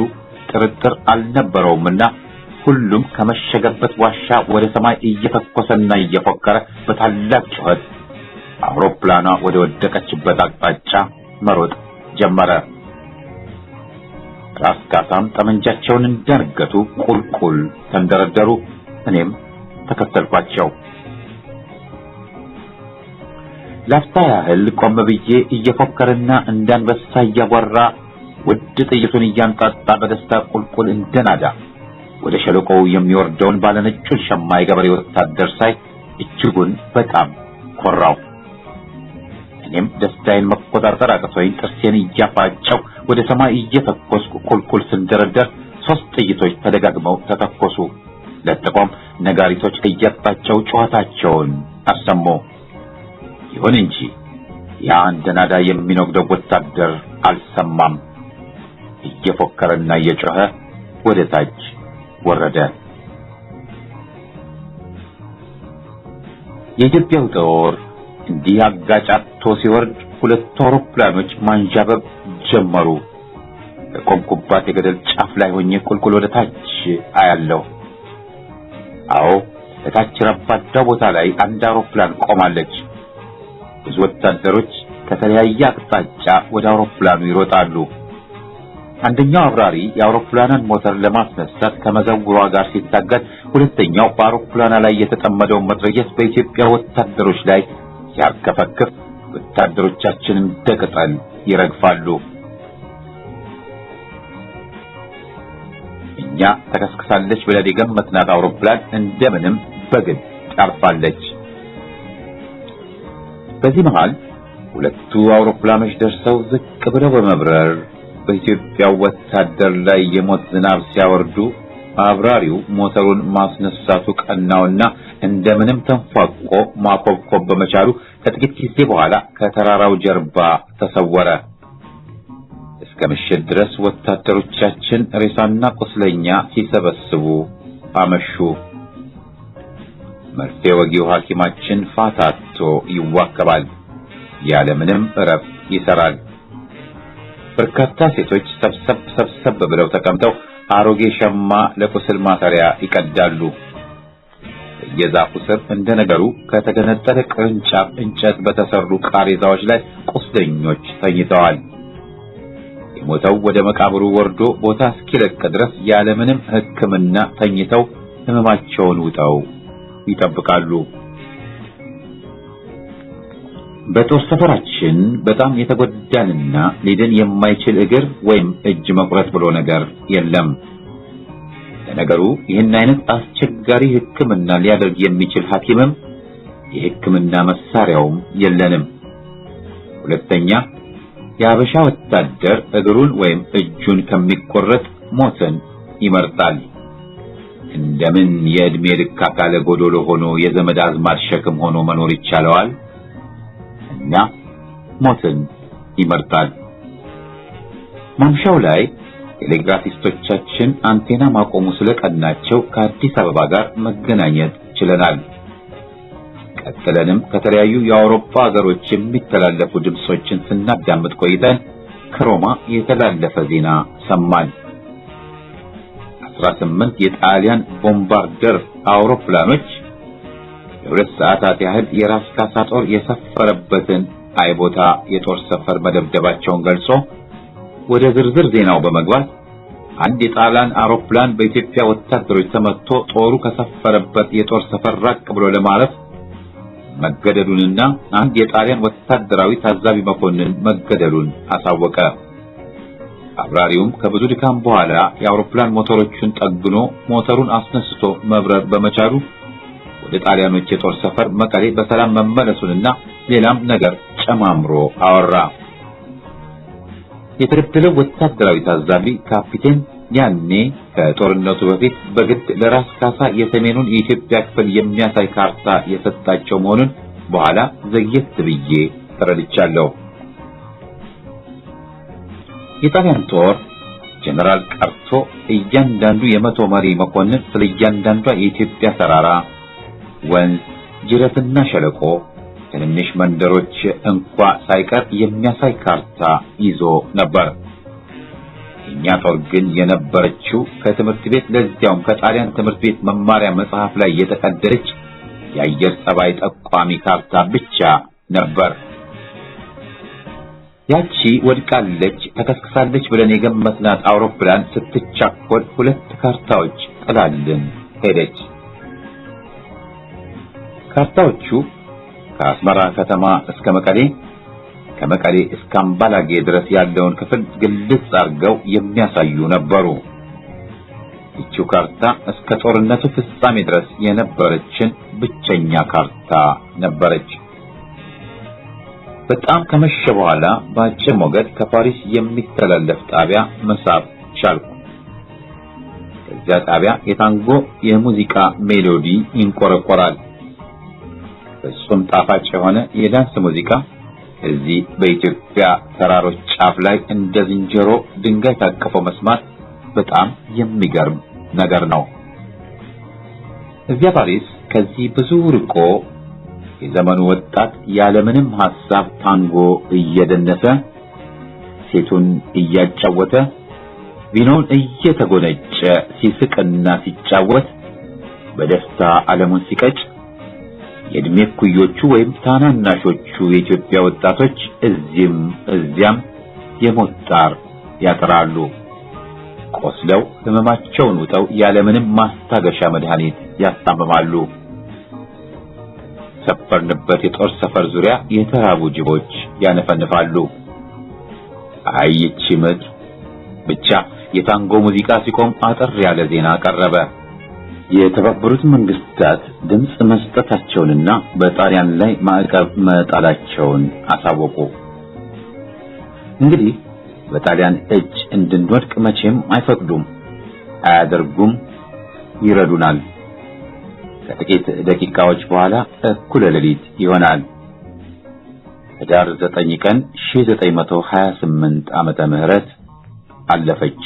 ጥርጥር አልነበረውምና ሁሉም ከመሸገበት ዋሻ ወደ ሰማይ እየተኮሰና እየፎከረ በታላቅ ጩኸት አውሮፕላኗ ወደ ወደቀችበት አቅጣጫ መሮጥ ጀመረ። ራስ ካሳም ጠመንጃቸውን እንዳነገቱ ቁልቁል ተንደረደሩ። እኔም ተከተልኳቸው። ላፍታ ያህል ቆም ብዬ እየፎከረና እንዳንበሳ እያጓራ ውድ ጥይቱን እያንጣጣ በደስታ ቁልቁል እንደናዳ ወደ ሸለቆው የሚወርደውን ባለነጩን ሸማ የገበሬ ወታደር ሳይ እጅጉን በጣም ኮራው። እኔም ደስታዬን መቆጣጠር አቅቶኝ ጥርሴን እያፋጨው ወደ ሰማይ እየተኮስኩ ቁልቁል ስንደረደር 3 ጥይቶች ተደጋግመው ተተኮሱ። ለጥቆም ነጋሪቶች እያጣቸው ጨዋታቸውን አሰሙ። ይሁን እንጂ ያ እንደናዳ የሚነጉደው ወታደር አልሰማም። እየፎከረና እየጮኸ ወደ ታች ወረደ። የኢትዮጵያው ጦር እንዲህ አጋጫቶ ሲወርድ ሁለቱ አውሮፕላኖች ማንዣበብ ጀመሩ። በቆምኩባት የገደል ጫፍ ላይ ሆኜ ቁልቁል ወደ ታች አያለሁ። አዎ፣ በታች ረባዳ ቦታ ላይ አንድ አውሮፕላን ቆማለች። ብዙ ወታደሮች ከተለያየ አቅጣጫ ወደ አውሮፕላኑ ይሮጣሉ። አንደኛው አብራሪ የአውሮፕላኗን ሞተር ለማስነሳት ከመዘውሯ ጋር ሲታገል፣ ሁለተኛው በአውሮፕላኗ ላይ የተጠመደውን መትረየስ በኢትዮጵያ ወታደሮች ላይ ሲያርከፈክፍ ወታደሮቻችን እንደ ቅጠል ይረግፋሉ። እኛ ተከስክሳለች ብለን የገመትናት አውሮፕላን እንደምንም በግድ ታርፋለች። በዚህ መሃል ሁለቱ አውሮፕላኖች ደርሰው ዝቅ ብለው በመብረር በኢትዮጵያ ወታደር ላይ የሞት ዝናብ ሲያወርዱ አብራሪው ሞተሩን ማስነሳቱ ቀናውና እንደምንም ተንፏቆ ማኮብኮብ በመቻሉ ከጥቂት ጊዜ በኋላ ከተራራው ጀርባ ተሰወረ። እስከ ምሽት ድረስ ወታደሮቻችን ሬሳና ቁስለኛ ሲሰበስቡ አመሹ። መርፌ ወጊው ሐኪማችን ፋታቶ ይዋከባል፣ ያለምንም እረፍት ይሰራል። በርካታ ሴቶች ሰብሰብ ሰብሰብ ብለው ተቀምጠው አሮጌ ሸማ ለቁስል ማሰሪያ ይቀዳሉ። በየዛፉ ስር እንደ ነገሩ ከተገነጠለ ቅርንጫፍ እንጨት በተሰሩ ቃሬዛዎች ላይ ቁስለኞች ተኝተዋል። የሞተው ወደ መቃብሩ ወርዶ ቦታ እስኪለቅ ድረስ ያለምንም ሕክምና ተኝተው ህመማቸውን ውጠው ይጠብቃሉ። በጦር ሰፈራችን በጣም የተጎዳንና ሊድን የማይችል እግር ወይም እጅ መቁረጥ ብሎ ነገር የለም። ለነገሩ ይህን አይነት አስቸጋሪ ሕክምና ሊያደርግ የሚችል ሐኪምም የሕክምና መሳሪያውም የለንም። ሁለተኛ፣ የአበሻ ወታደር እግሩን ወይም እጁን ከሚቆረጥ ሞትን ይመርጣል። እንደምን የዕድሜ ልክ አካለ ጎዶሎ ሆኖ የዘመድ አዝማድ ሸክም ሆኖ መኖር ይቻለዋል? እና ሞትን ይመርጣል። ማምሻው ላይ ቴሌግራፊስቶቻችን አንቴና ማቆሙ ስለቀናቸው ከአዲስ አበባ ጋር መገናኘት ችለናል። ቀጥለንም ከተለያዩ የአውሮፓ ሀገሮች የሚተላለፉ ድምጾችን ስናዳምጥ ቆይተን ከሮማ የተላለፈ ዜና ሰማን። 18 የጣሊያን ቦምባርደር አውሮፕላኖች ለሁለት ሰዓታት ያህል የራስ ካሳ ጦር የሰፈረበትን አይቦታ የጦር ሰፈር መደብደባቸውን ገልጾ ወደ ዝርዝር ዜናው በመግባት አንድ የጣሊያን አውሮፕላን በኢትዮጵያ ወታደሮች ተመትቶ ጦሩ ከሰፈረበት የጦር ሰፈር ራቅ ብሎ ለማረፍ መገደሉንና አንድ የጣሊያን ወታደራዊ ታዛቢ መኮንን መገደሉን አሳወቀ። አብራሪውም ከብዙ ድካም በኋላ የአውሮፕላን ሞተሮቹን ጠግኖ ሞተሩን አስነስቶ መብረር በመቻሉ ወደ ጣሊያኖች የጦር ሰፈር መቀሌ በሰላም መመለሱንና ሌላም ነገር ጨማምሮ አወራ። የተገደለው ወታደራዊ ታዛቢ ካፒቴን ያኔ ከጦርነቱ በፊት በግድ ለራስ ካሳ የሰሜኑን የኢትዮጵያ ክፍል የሚያሳይ ካርታ የሰጣቸው መሆኑን በኋላ ዘግየት ብዬ ተረድቻለሁ። የጣሊያን ጦር ጀነራል ቀርቶ እያንዳንዱ የመቶ መሪ መኮንን ስለ እያንዳንዷ የኢትዮጵያ ተራራ፣ ወንዝ፣ ጅረትና ሸለቆ፣ ትንንሽ መንደሮች እንኳ ሳይቀር የሚያሳይ ካርታ ይዞ ነበር። እኛ ጦር ግን የነበረችው ከትምህርት ቤት ለዚያውም ከጣሊያን ትምህርት ቤት መማሪያ መጽሐፍ ላይ የተቀደደች የአየር ጸባይ ጠቋሚ ካርታ ብቻ ነበር። ያቺ ወድቃለች፣ ተከስክሳለች ብለን የገመትናት አውሮፕላን ስትቻኮል ሁለት ካርታዎች ጥላልን ሄደች። ካርታዎቹ ከአስመራ ከተማ እስከ መቀሌ፣ ከመቀሌ እስከ አምባላጌ ድረስ ያለውን ክፍል ግልጽ አድርገው የሚያሳዩ ነበሩ። ይቺው ካርታ እስከ ጦርነቱ ፍጻሜ ድረስ የነበረችን ብቸኛ ካርታ ነበረች። በጣም ከመሸ በኋላ በአጭር ሞገድ ከፓሪስ የሚተላለፍ ጣቢያ መሳብ ቻልኩ። ከዚያ ጣቢያ የታንጎ የሙዚቃ melody ይንቆረቆራል። ፍጹም ጣፋጭ የሆነ የዳንስ ሙዚቃ እዚህ በኢትዮጵያ ተራሮች ጫፍ ላይ እንደ ዝንጀሮ ድንጋይ ታቅፎ መስማት በጣም የሚገርም ነገር ነው። እዚያ ፓሪስ ከዚህ ብዙ ርቆ የዘመኑ ወጣት ያለምንም ሐሳብ ታንጎ እየደነሰ፣ ሴቱን እያጫወተ፣ ቪኖውን እየተጎነጨ ሲስቅና ሲጫወት በደስታ ዓለሙን ሲቀጭ የእድሜ እኩዮቹ ወይም ታናናሾቹ የኢትዮጵያ ወጣቶች እዚህም እዚያም የሞት ጣር ያጥራሉ። ቆስለው ህመማቸውን ውጠው ያለምንም ማስታገሻ መድኃኒት ያስታምማሉ። ሰፈርንበት የጦር ሰፈር ዙሪያ የተራቡ ጅቦች ያነፈንፋሉ። አይ ይቺ ምጥ! ብቻ የታንጎ ሙዚቃ ሲቆም አጠር ያለ ዜና ቀረበ። የተባበሩት መንግስታት ድምፅ መስጠታቸውንና በጣሊያን ላይ ማዕቀብ መጣላቸውን አሳወቁ። እንግዲህ በጣሊያን እጅ እንድንወድቅ መቼም አይፈቅዱም፣ አያደርጉም፣ ይረዱናል። ከጥቂት ደቂቃዎች በኋላ እኩለ ሌሊት ይሆናል። ህዳር 9 ቀን 1928 ዓመተ ምህረት አለፈች።